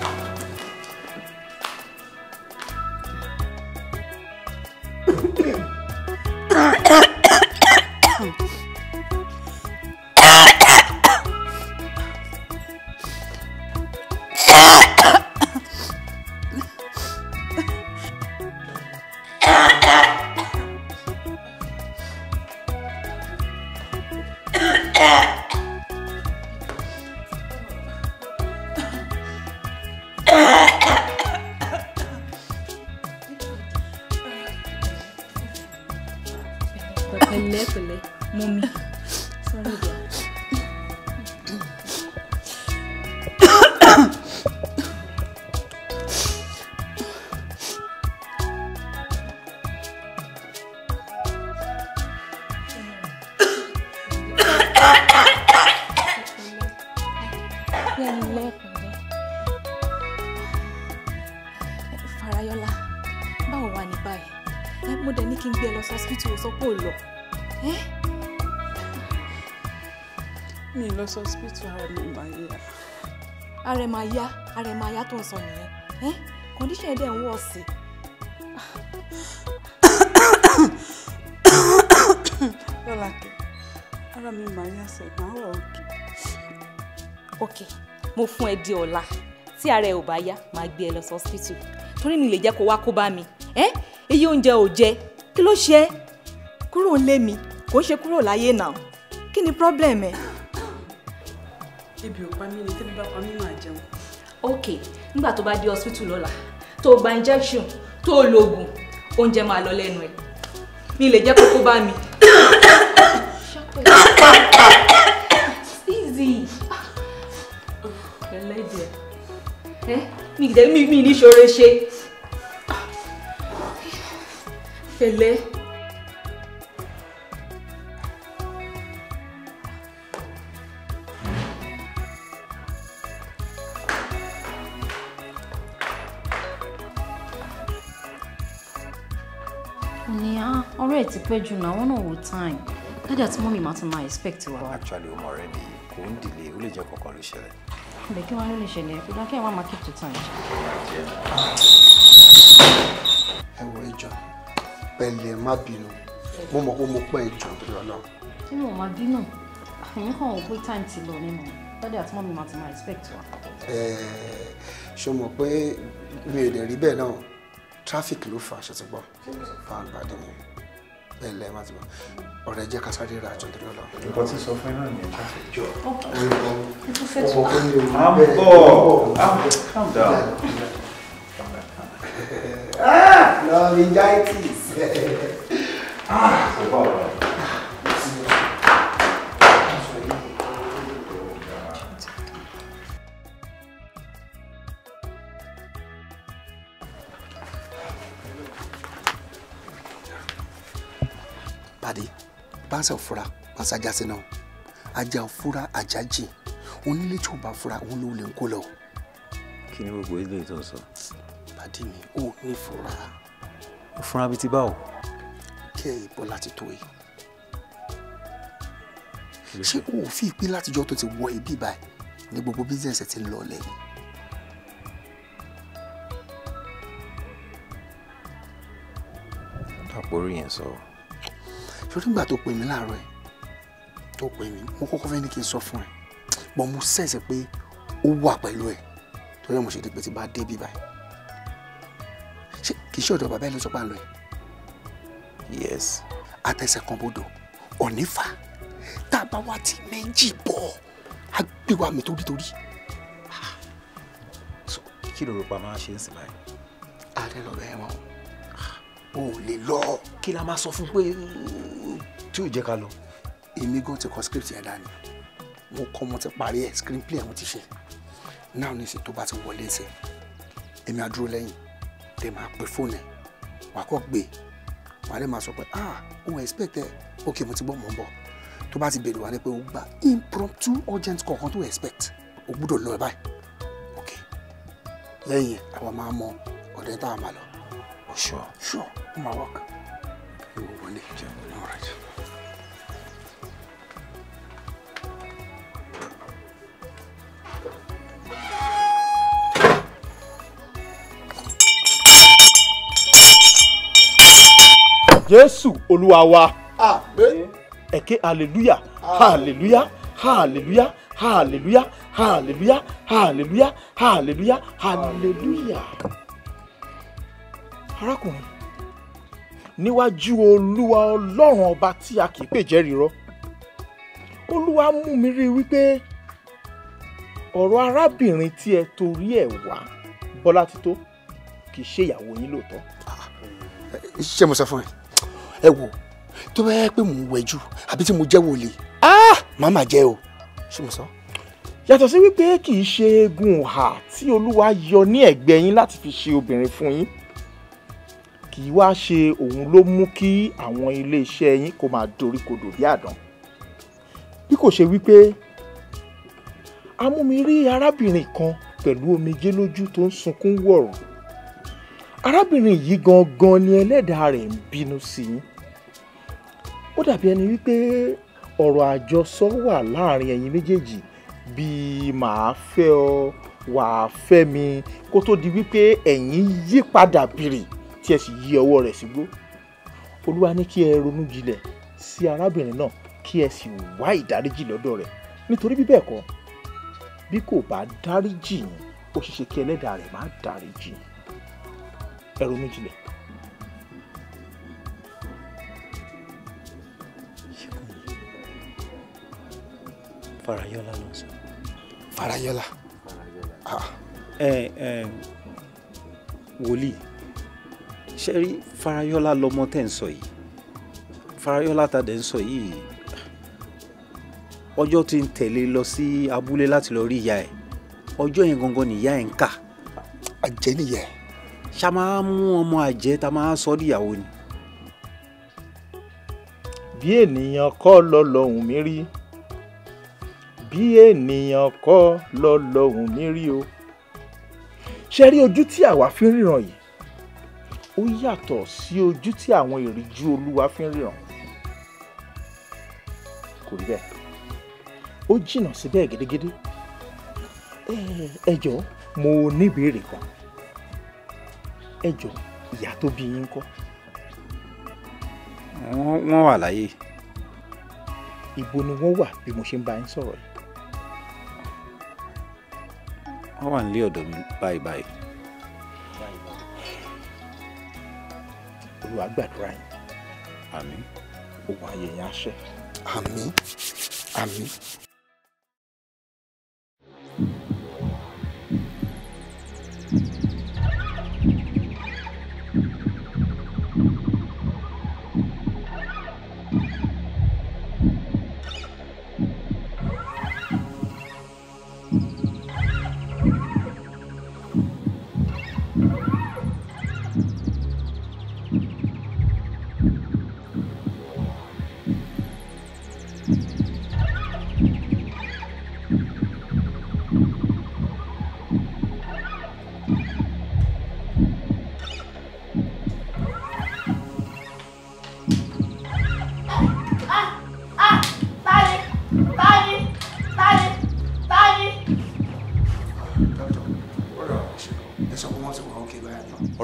Pẹ̀lẹ́ pẹ̀lẹ́, mummy. Sorry dear. Pẹ̀lẹ́ pẹ̀lẹ́. Farayọlá, báwo wà ní báyìí? Mo dẹ̀ ní kí n gbé ẹ lọ sí hospital, ó sọ pé ò lọ. Mi lọ sí hospital, ara mi máa yá. Ara ẹ máa yá, ara ẹ máa yá tó ń sọ nìyẹn. Condition ẹ̀ dẹ̀ ń wọ̀ sí. Lọ́làkẹ́, ara mi máa yá sẹ̀, máa wà okay. Ok, mo fún ẹ di ọ̀la. Tí ara ẹ ò bá yá, máa gbé ẹ lọ sí hospital. Torí mi lè jẹ́ kó wá kó bá mi. Iye oúnjẹ ò jẹ, kí ló ṣe é? Kúrò ń lé mi, kò ń ṣe kúrò láyé náà. Kí ni problem ẹ? Ebi ò pa mí ni, tẹ́bí bá pa mí máa jẹun. Ok, nígbà tó bá dé hospital lọ́la, tó o gba injection, tó o lo oògùn, oúnjẹ máa lọ lẹ́nu ẹ̀. Mi lè jẹ́ kó kó bá mi. Easy. Pẹ̀lẹ́ díẹ̀. Mi jẹ́ mi ní ṣoore ṣe. Pẹ̀lẹ́. Ní á, ọ̀rẹ́ ẹ̀ ti pẹ́ jù náà, wọ́n náà wo time. Daddy àti mummy máa ti máa expect wa. Actually, ọmọ rẹ mi kò ń delay, ó lè jẹ́ kankan ló ṣẹlẹ̀. Ibẹ̀ kí wọ́n ló lè ṣẹlẹ̀, kó dákẹ́ wọ́n máa keep to time. Ẹ wo ẹjọ́, pẹ̀lẹ́, má bínú. Mo mọ̀ pé mo pẹ́, ẹjọ́ torí Ọlọ́run. Kí ni mo máa bínú? Èmi kàn wò pé time ti lọ nínú. Daddy àti mummy máa ti máa expect wa. Ṣé o mọ̀ pé mi ò lè rí bẹ́ẹ̀ náà? Traffic ló fà á, ṣe ti gbọ́. Fáwọn mi. Pẹ̀lẹ́, má ti bọ̀. Ọ̀rẹ́, jẹ́ ká sáré ra àjọ torí Ọlọ́run. Nǹkan tí sọ fún ẹ náà nìyẹn, traffic jọ. I'm bọ̀. Calm down. Laryngitis. Pàdé, báńsà òfura, báńsà jásí náà. Ajá òfura, ajá jìn. Onílé tí ò bá fura, òun ló lè ń kó lọ. Kí ni gbogbo ilé tó ń sọ? Pàdé mi, ò ní fura. Ó fúnra bíi ti báwo? Kí ẹ ìbọn láti tó yìí. Ṣé o ò fi ìpín látijọ́ tó ti wọ ibi báyìí ní gbogbo bísíǹsì ti ń lọ lẹ́yìn? Àpòrí yẹn sọ. Ṣorí ìgbà tó pè mí láàárọ̀ ẹ̀ tó pè mí, mo kọ́kọ́ fẹ́ ní kí n sọ fún ẹ, bọ́n mo sẹ̀sẹ̀ pé ó wà pẹ̀lú ẹ torí mo ṣe di pé tí bá dé bí báyìí. Ṣé kì í ṣe ọ̀dọ̀ bàbá ẹ ló sọ pé à ń lọ ẹ? Yes. Àtẹsẹ̀ kan bodò, ọ̀ní fà, tá a bá wá ti méjì bọ̀, á gbé wa mi torítorí. Kí ló rò pa máa ṣe ń sìn báyìí? Ààrẹ lọ bẹ́ẹ̀ mọ́. O ò lè lọ. Kí la máa sọ fún pé tí ò jẹ́ ká lọ? Èmi gan ti kọ script yẹn dání. Mo kọ́ mo ti parí ẹ̀, screenplay ẹ̀ mo ti ṣe. Náà ní ìsìn tó bá ti wọlé ṣe, èmi á dúró lẹ́yìn, tẹ máa pe fóònù ẹ̀, wà á kọ́ gbé, wà á lè máa sọ pé ah, òun expect ẹ, ok mo ti gbọ́ mò ń bọ̀. Tó bá ti bèrè wà ní pé o gba impromptu urgent kọ̀ọ̀kan tó expect, o gbúdọ̀ lọ ẹ báyìí. Ok. Lẹ́yìn àwa máa mọ ọ̀dẹ́ tá a máa lọ. Sure. Sure, ó máa work. Ìwọ wọlé. All right. Jésù Olúwa wa. Àmín. Ẹ ké hallelujah, hallelujah, hallelujah, hallelujah, hallelujah, hallelujah, hallelujah, hallelujah. Arákùnrin, níwájú Olúwa Ọlọ́run ọba tí a kì í pè jẹ́rìí rọ́, Olúwa mú mi rí wípé ọ̀rọ̀ arábìnrin tí ẹ torí ẹ̀ wá Bọ́látító kì í ṣe ìyàwó yín lóòótọ́. Ṣé mo sọ fún ẹ? Ẹ wò, tó bá yẹ pé mò ń wẹjú àbí tí mo jẹ́ wòlíì, màá mà jẹ́ o. Ṣé mo sọ? Yàtọ̀ sí wípé kì í ṣe eegun ọ̀hà tí Olúwa yọ ní ẹ̀gbẹ́ yín láti fi ṣe obìnrin fún yín, kì í wá ṣe òun ló mú kí àwọn iléeṣẹ́ yín kó máa doríkodò bí àdán. Bí kò ṣe wípé a mú mi rí arábìnrin kan pẹ̀lú omijé lójú tó ń sunkún wọ̀rọ̀. Arábìnrin yìí gangan ni ẹlẹ́dàá rẹ̀ ń bínú sí yín. Ó dàbí ẹni wípé ọ̀rọ̀ àjọsọ wà láàrin ẹ̀yin méjèèjì bíi màá fẹ́ ọ, wàá fẹ́ mi, kó tó di wípé ẹ̀yin yí padà bìrì tí ẹ sì yí ọwọ́ rẹ̀ sígbó. Olúwa ní kí ẹ ronú jinlẹ̀ sí arábìnrin náà kí ẹ sì wá ìdáríjì lọ́dọ̀ rẹ̀, nítorí bí bẹ́ẹ̀ kọ́, bí kò bá dáríjì yín, ó ṣeéṣe kí ẹlẹ́dàá rẹ̀ má dáríjì yín. Ẹ ronú jinlẹ̀. Farayọlá ló ń sọ. Farayọlá. Ẹ ẹ wòlíì, ṣe rí Farayọlá lọmọ tẹ́ ń sọ yìí. Farayọlá ta dẹ̀ ń sọ yìí, ọjọ́ tí ń tẹ̀lé lọ sí abúlé láti lọ rí ìyá ẹ̀, ọjọ́ yẹn gangan ni ìyá ẹ̀ ń kà. Àjẹ́ nìyẹn. Ṣá máa mú ọmọ àjẹ́ ta máa sọ díyàwó ni. Bí ènìyàn kọ́ lọ́lọ́hùn mi rí, bí ènìyàn kọ́ lọ́lọ́hùn mi rí o. Ṣé rí ojú tí àwa fi ń ríran yìí? Ó yàtọ̀ sí ojú tí àwọn ìríjú Olúwa fi ń ríran. Kò rí bẹ́ẹ̀. Ó jìnnà síbẹ̀ gédégédé. Ẹ jọ̀ọ́, mo ní ìbéèrè kan. Ẹ jọ̀ọ́, ìyá tó bí yín ńkọ́? Wọ́n wà láyé. Ibo ni wọ́n wà bí mo ṣe ń bá yín sọ̀rọ̀ yìí? Wọ́n wà nílé ọ̀dọ̀ mi báyìí báyìí. Olúwa gbàdúrà yín. Àmín. Ogun ayé yín á ṣẹ́. Àmín. Àmín.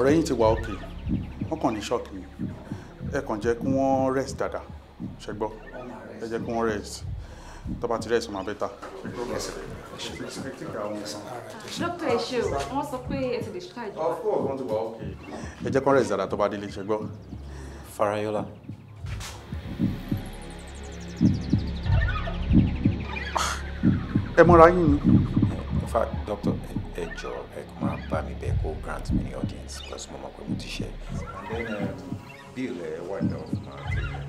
Ọ̀rẹ́ yín ti wà okay, wọ́n kàn ní shock ni. Ẹ kàn jẹ́ kí wọ́n rest dáadáa, ṣẹ gbọ́? Ẹ jẹ́ kí wọ́n rest. Tó bá ti rest, ó máa better. Dókítà, ẹ ṣé o, wọ́n sọ pé ẹ ti discharge. Of course, wọ́n ti wà okay. Ẹ jẹ́ kí wọ́n rest dáadáa tó bá délé, ṣẹ gbọ́? Farayola. Ẹ mọ́ra yín ni. In fact, doctor, ẹ jọ̀ọ́, ẹ kò máa bá mi bẹ̀ kó grant me ní audience because mo mọ̀ pé mo ti ṣe. And then bill ẹ wà ní off máa take care.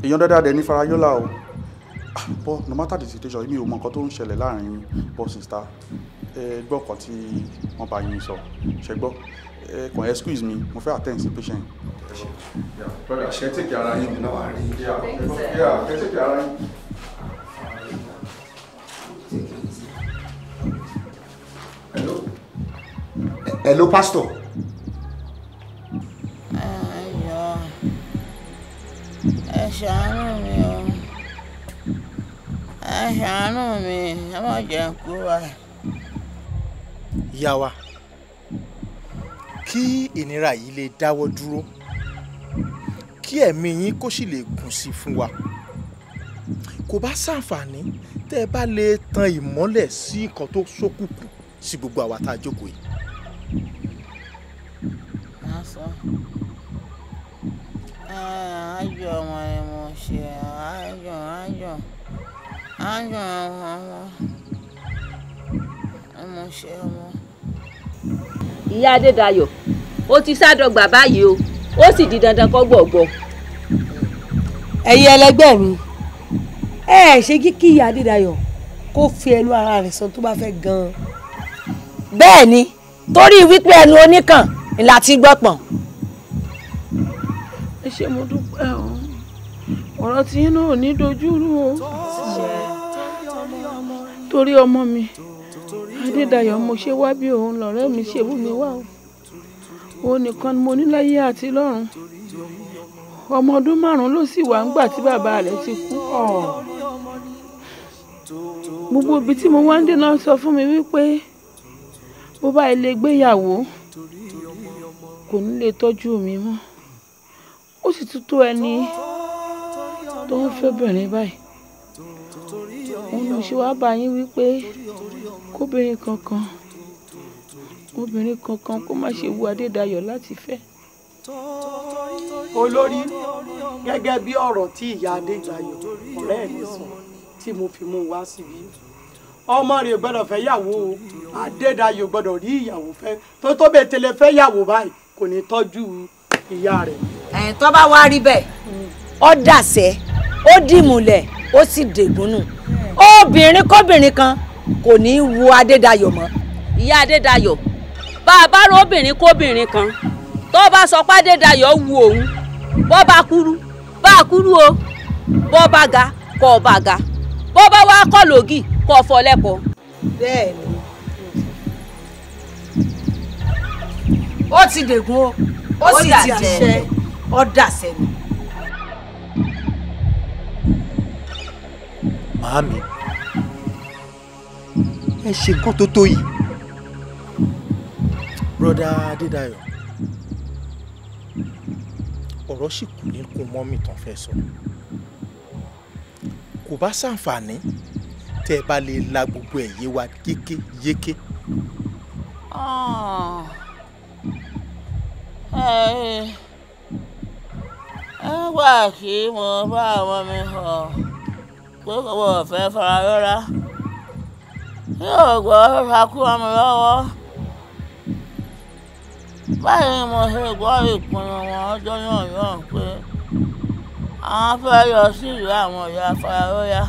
Èèyàn dáadáa dẹ̀ ní Farayola o. But no matter the situation, èmi ò mọ nǹkan tó ń ṣẹlẹ̀ láàrin yín, but sister, ẹ gbọ́ nǹkan tí wọ́n bá yín sọ, ṣẹ gbọ́? Ẹ kàn excuse me, mo fẹ́ attend sí patient. Brother, ṣe take care ara yín. Yeah, ṣe take care ara yín. Hello, pastor. Ẹ jọ̀ọ́, ẹ ṣàánú mi o, ẹ ṣàánú mi, ẹ má jẹ́ n kú báyìí. Ìyá wa, kí ìnira yìí lè dáwọ́ dúró, kí ẹ̀mí yín kó sì lè gùn sí fún wa, kò bá ṣàǹfààní tẹ́ ẹ bá lè tan ìmọ́lẹ̀ sí nǹkan tó ṣókùnkùn sí gbogbo àwa tá a jókòó yìí. Má sọ. Ájò ọmọ ni mo ṣe, ájò ájò ájò àwọn ọmọ ni mo ṣe ọmọ. Ìyá Adédayọ̀, ó ti sádọgba báyìí o, ó sì di dandan kó gbọ̀gbọ́. Ẹ̀yin ẹlẹgbẹ́ mi, ẹ ṣe kí ìyá Adédayọ̀ kó fi ẹnu ara rẹ̀ sọ tó bá fẹ́ gan-an. Bẹ́ẹ̀ ni, torí wípé ẹnu oníkàn ni la ti gbọ́ pọ̀n. Ẹ ṣé, mo dúpẹ́ o, ọ̀rọ̀ tí yín náà ò ní dojú rú o, torí ọmọ mi Adédayọ̀ mo ṣe wá bí òun lọ̀rẹ́ mi ṣe wú mi wá o. Òun nìkan ni mo ní láyé àti lọ́run. Ọmọ ọdún 5 ló sì wà ńgbà tí bàbá rẹ̀ ti kú. Gbogbo ibi tí mo wá ń dé náà sọ fún mi wípé bó bá ilé gbéyàwó kò ní lè tọ́jú mi mọ́. Ó sì tún tó ẹni tó ń fẹ́ bẹ̀rẹ̀ báyìí. Òun ló ṣe wá bá yín wípé kóbìnrin kankan, obìnrin kankan kó má ṣe wu Adédayọ̀ láti fẹ́. Olórí, gẹ́gẹ́ bí ọ̀rọ̀ tí ìyá Adédayọ̀ ọ̀rẹ́ mi sọ tí mo fi mú wá síbí, ọmọ rẹ̀ gbọ́dọ̀ fẹ́ yàwó o. Adédayọ̀ gbọ́dọ̀ rí ìyàwó fẹ́, tó bẹ́ẹ̀ tẹ́lẹ̀ fẹ́ yàwó báyìí kò ní tọ́jú ìyá rẹ̀. Ẹ̀yìn tó bá wá rí bẹ́ẹ̀, ó dàsẹ́, ó dìmùlẹ̀, ó sì dègúnnù. Obìnrin kóbìnrin kan kò ní í wo Adédayọ̀ mọ́. Ìyá Adédayọ̀, bá a bá rọ obìnrin kóbìnrin kan tó bá sọ pé Adédayọ̀ wu òun, bó bá kúrú bá a kúrú o, bó bá ga kó bá ga, bó bá wá kọ́ lògì kó fọ́ lẹ́kọ̀ọ́. Bẹ́ẹ̀ ni, ó ti dègún o, ó sì ti àṣẹ, ó dàsẹ́ ni. Màámi, ẹ ṣe nǹkan tó tó yìí. Broda Adédayọ̀, ọ̀rọ̀ sì kù níkùn mọ́mì tán fẹ́ sọ. Kò bá ṣàǹfààní tẹ́ ẹ bá lè la gbogbo ẹ̀ yé wa yékéyéké. Nígbà tí mo bá ọmọ mi sọ pé kò wọ́n fẹ́ Farayọlá, yóò gbọ́ takú ọmọ lọ́wọ́. Báyìí ni mo ṣe gbọ́ ìpinnu wọn ọjọ́ náà náà pé àwọn fẹ́ lọ sí ìlú àwọn ìyá Farayọlá.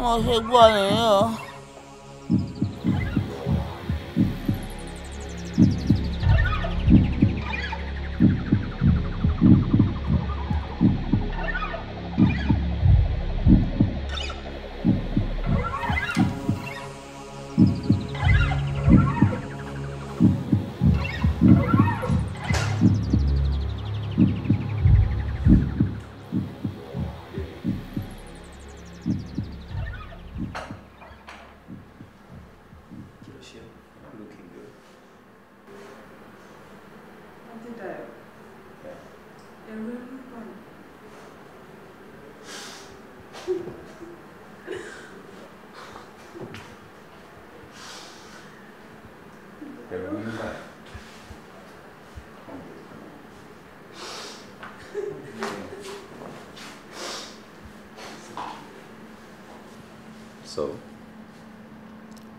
Mo ṣe gbọ́ nìyí o. So?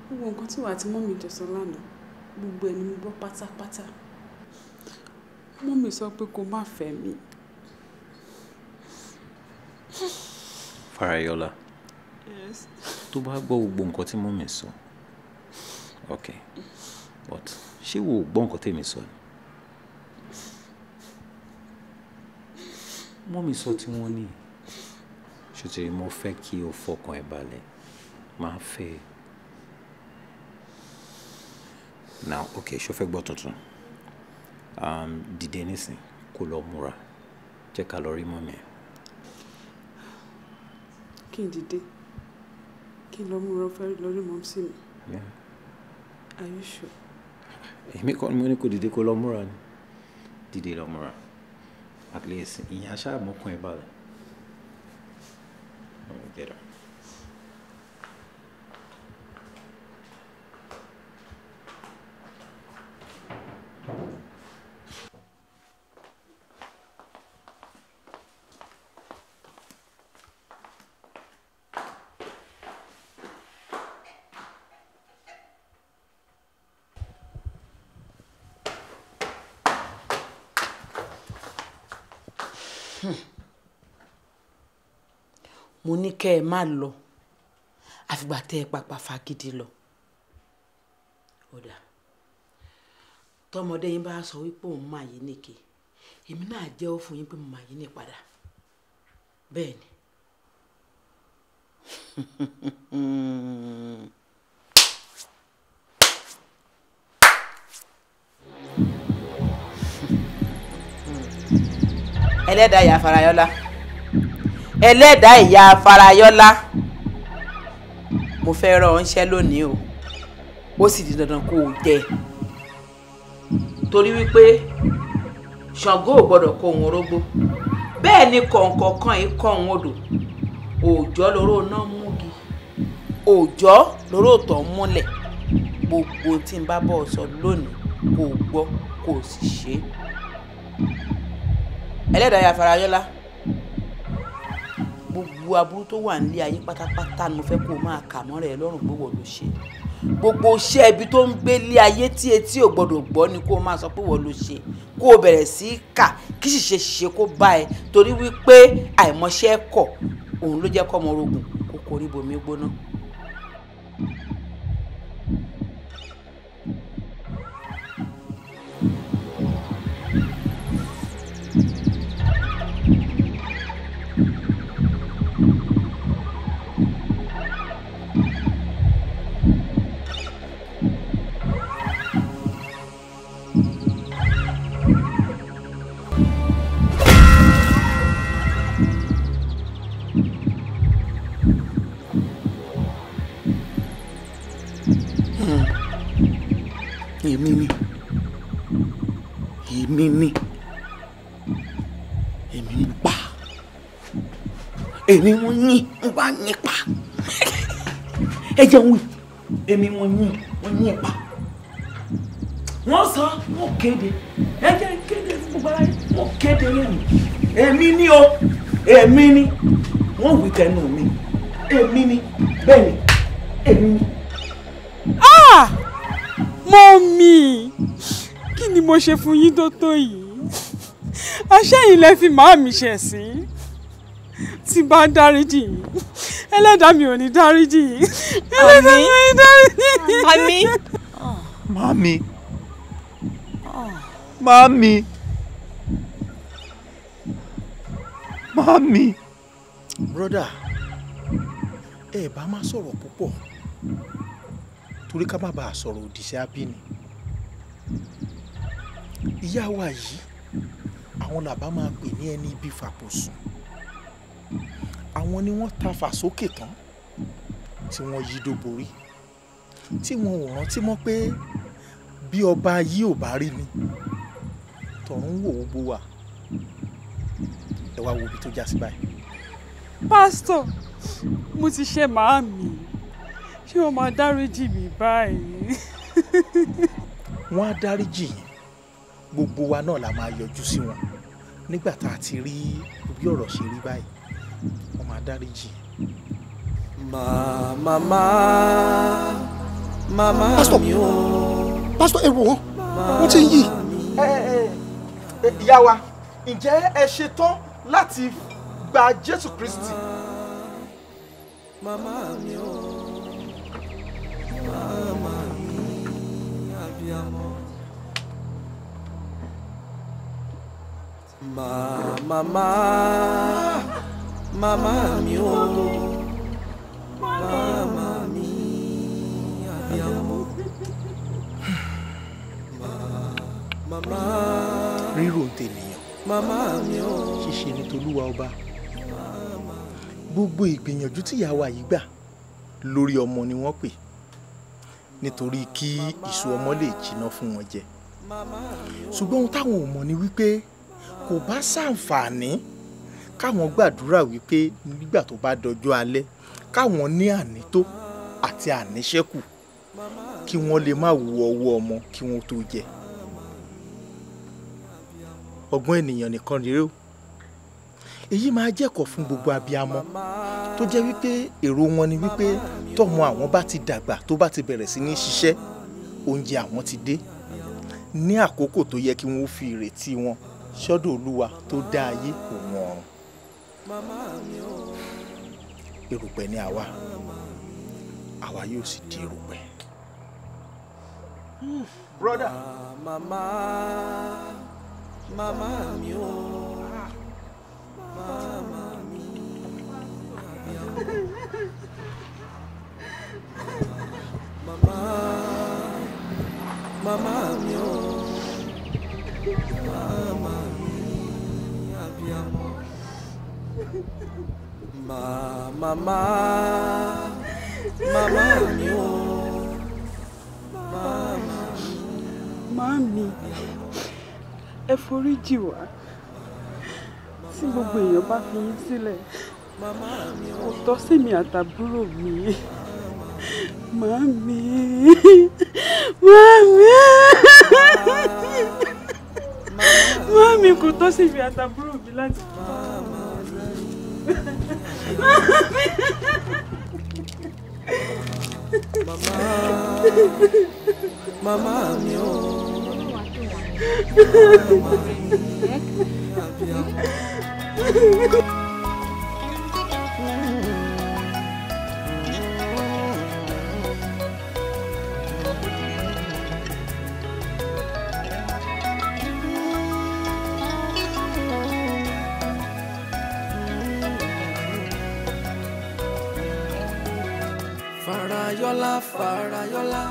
Gbogbo nǹkan tí wà á ti mọ́mì jọ sọ lánàá, gbogbo ẹ̀ ni mo gbọ́ pátápátá. Mọ́mì sọ pé kó má fẹ́ mi. Farayọlá. Yes. Tó bá gbọ́ gbogbo nǹkan tí mọ́mì sọ, okay, but ṣé wo ò gbọ́ nǹkan tèmi sọ ni? Mọ́mì sọ tí wọ́n ní. Ṣùtìrì mo fẹ́ kí o fọkàn ẹ balẹ̀, máa fẹ́ ẹ. Now, okay, ṣo fẹ́ gbọ́ tuntun? Dìde nísìn, kó lọ múra, jẹ́ ká lọ rí mọ́mì ẹ. Kí n dìde, kí n lọ múra, fẹ́ lọ rí mọ́mì sí mi. Yeah. Are you sure? Èmi kọ́ ni mo ní kó dìde kó lọ múra ni. Dìde lọ múra. At least, ìyẹn aṣáà mọ́kàn ẹ balẹ̀. Get her. Mo ní kẹ́ ẹ má lọ àfìgbà tẹ́ ẹ pàpà fagídí lọ. Ó dáa, tọmọdé yín bá sọ wípé òun máa yí nìke, èmi náà jẹ́wọ́ fún yín pé mo máa yí ní padà. Bẹ́ẹ̀ ni. Ẹlẹ́dàá ìyá Farayọlá, ẹlẹ́dàá ìyá Farayọlá, mo fẹ́ rán ọ níṣẹ́ lónìí o, ó sì di dandan kó o jẹ, torí wípé Ṣàngó ò gbọ́dọ̀ kó òun orógbó, bẹ́ẹ̀ ni kọ̀ǹkọ̀ kan yìí kọ́ òun odò. Òòjọ́ lóró náà múgi, òòjọ́ lóró tọ̀ ń múlẹ̀. Gbogbo tí n bá bọ̀ sọ lónìí kó o gbọ́ kó o sì ṣe é. Ẹlẹ́dàá ìyá Farayọlá, gbogbo aburú tó wà nílé ayé pátápátá ni mo fẹ́ kó o máa kà mọ́ rẹ̀ lọ́rùn pé wọ́n ló ṣe. Gbogbo iṣẹ́ ibi tó ń gbé lé ayé tí etí ò gbọ́dọ̀ gbọ́ ni kó o máa sọ pé wọ́n ló ṣe, kó o bẹ̀rẹ̀ sí í kà kí ṣìṣe ṣìṣe kó bá ẹ, torí wípé àìmọṣẹ́ kọ̀ òun ló jẹ́ kọ́mọ orogun kó korí bomi gbóná. Èmi ni, èmi ni, èmi ń pa, èmi wọ́n yín, wọ́n bá yín pa, ẹ jẹun wí, èmi wọ́n yín, wọ́n yín pa, wọ́n sọ, wọ́n kéde, ẹ jẹ́ kéde fún gbogbo aráyé, wọ́n kéde lẹ́nu, èmi ni o, èmi ni, wọ́n wí tẹnu mi, èmi ni, bẹ́ẹ̀ ni, èmi ni. Ah! Mọ́mì, kí ni mo ṣe fún yín tó tó yìí? Aṣẹ́yìn lẹ fi màámi ṣẹ̀ sí. Tí bá ń dáríjì yín, ẹlẹ́dàá mi ò ní dáríjì yín. Ẹlẹ́dàá mi ò ní dáríjì yín. Àmín. Màámi. Màámi. Màámi. Brother, ẹ bá má sọ̀rọ̀ púpọ̀, torí ká má bàa sọ̀rọ̀ òdì sí Ábíní. Ìyá wa yìí, àwọn làbá máa pè ní ẹni ibi fàpò sùn. Àwọn ni wọ́n ta fà sókè tán tí wọ́n yí dó borí, tí wọn ò rántí mọ́ pé bí ọba yìí ò bá rí ni tọ̀run wò ó gbó wa. Ẹ wá wo ibi tó já sí báyìí. Pásítọ̀, mo ti ṣe màámi, ṣé wọ́n máa dáríjì mi báyìí? Wọ́n á dáríjì yín, gbogbo wa náà la máa yọjú sí wọn nígbà tá a ti rí bí ọ̀rọ̀ ṣe rí báyìí. Wọ́n máa dáríjì yín. Màmá màmá mi o. Pásítọ̀, ẹ wò wọ́n, wọ́n ti ń yí. Ìyá wa, ǹjẹ́ ẹ ṣetán láti gba Jésù Kristi? Màmá mi o, màmá mi abiyamọ. Màmá màmá mi o, màmá mi abiyamọ. Màmá Rírò ń tènìyàn, màmá mi o, ṣíṣe ní tolúwa ọba. Gbogbo ìgbìyànjú tíyàwó yìí gbà lórí ọmọ ni wọ́n pè, nítorí kí ìṣù ọmọ lè jiná fún wọn jẹ. Ṣùgbọ́n ohun táwọn ò mọ̀ ni wípé kò bá ṣàǹfààní káwọn gbàdúrà wípé nígbà tó bá dọjọ́ alẹ́ káwọn ní ànító àti àníṣẹ́kù, kí wọ́n lè má wo ọwọ́ ọmọ kí wọ́n tó jẹ. Ọgbọ́n ènìyàn nìkan rèé o. Èyí máa jẹ́kọ̀ọ́ fún gbogbo abiyamọ tó jẹ́ wípé èrò wọn ni wípé tọ́mọ àwọn bá ti dàgbà, tó bá ti bẹ̀rẹ̀ sí ní ṣiṣẹ́, oúnjẹ àwọn ti dé. Ní àkókò tó yẹ kí wọ́n fi ìrètí wọn sọ́dọ̀ Olúwa tó dá ayé òun ọ̀run. Erùpẹ̀ ni àwa, àwa yóò sì di erùpẹ̀. Brother. Màmá màmá mi o, màmá mi abiyamọ. Màmá màmá mi o, màmá mi abiyamọ. Màmá màmá mi o, màmá mi. Màámi, ẹ foríjì wá. Tí gbogbo èèyàn bá fi yín sílẹ̀, kò tọ́ sí mi àtàbúrò mi. Màámi, màámi, màámi, kò tọ́ sí mi àtàbúrò mi láti fi. Màmá mi o. Farayọlá, Farayọlá.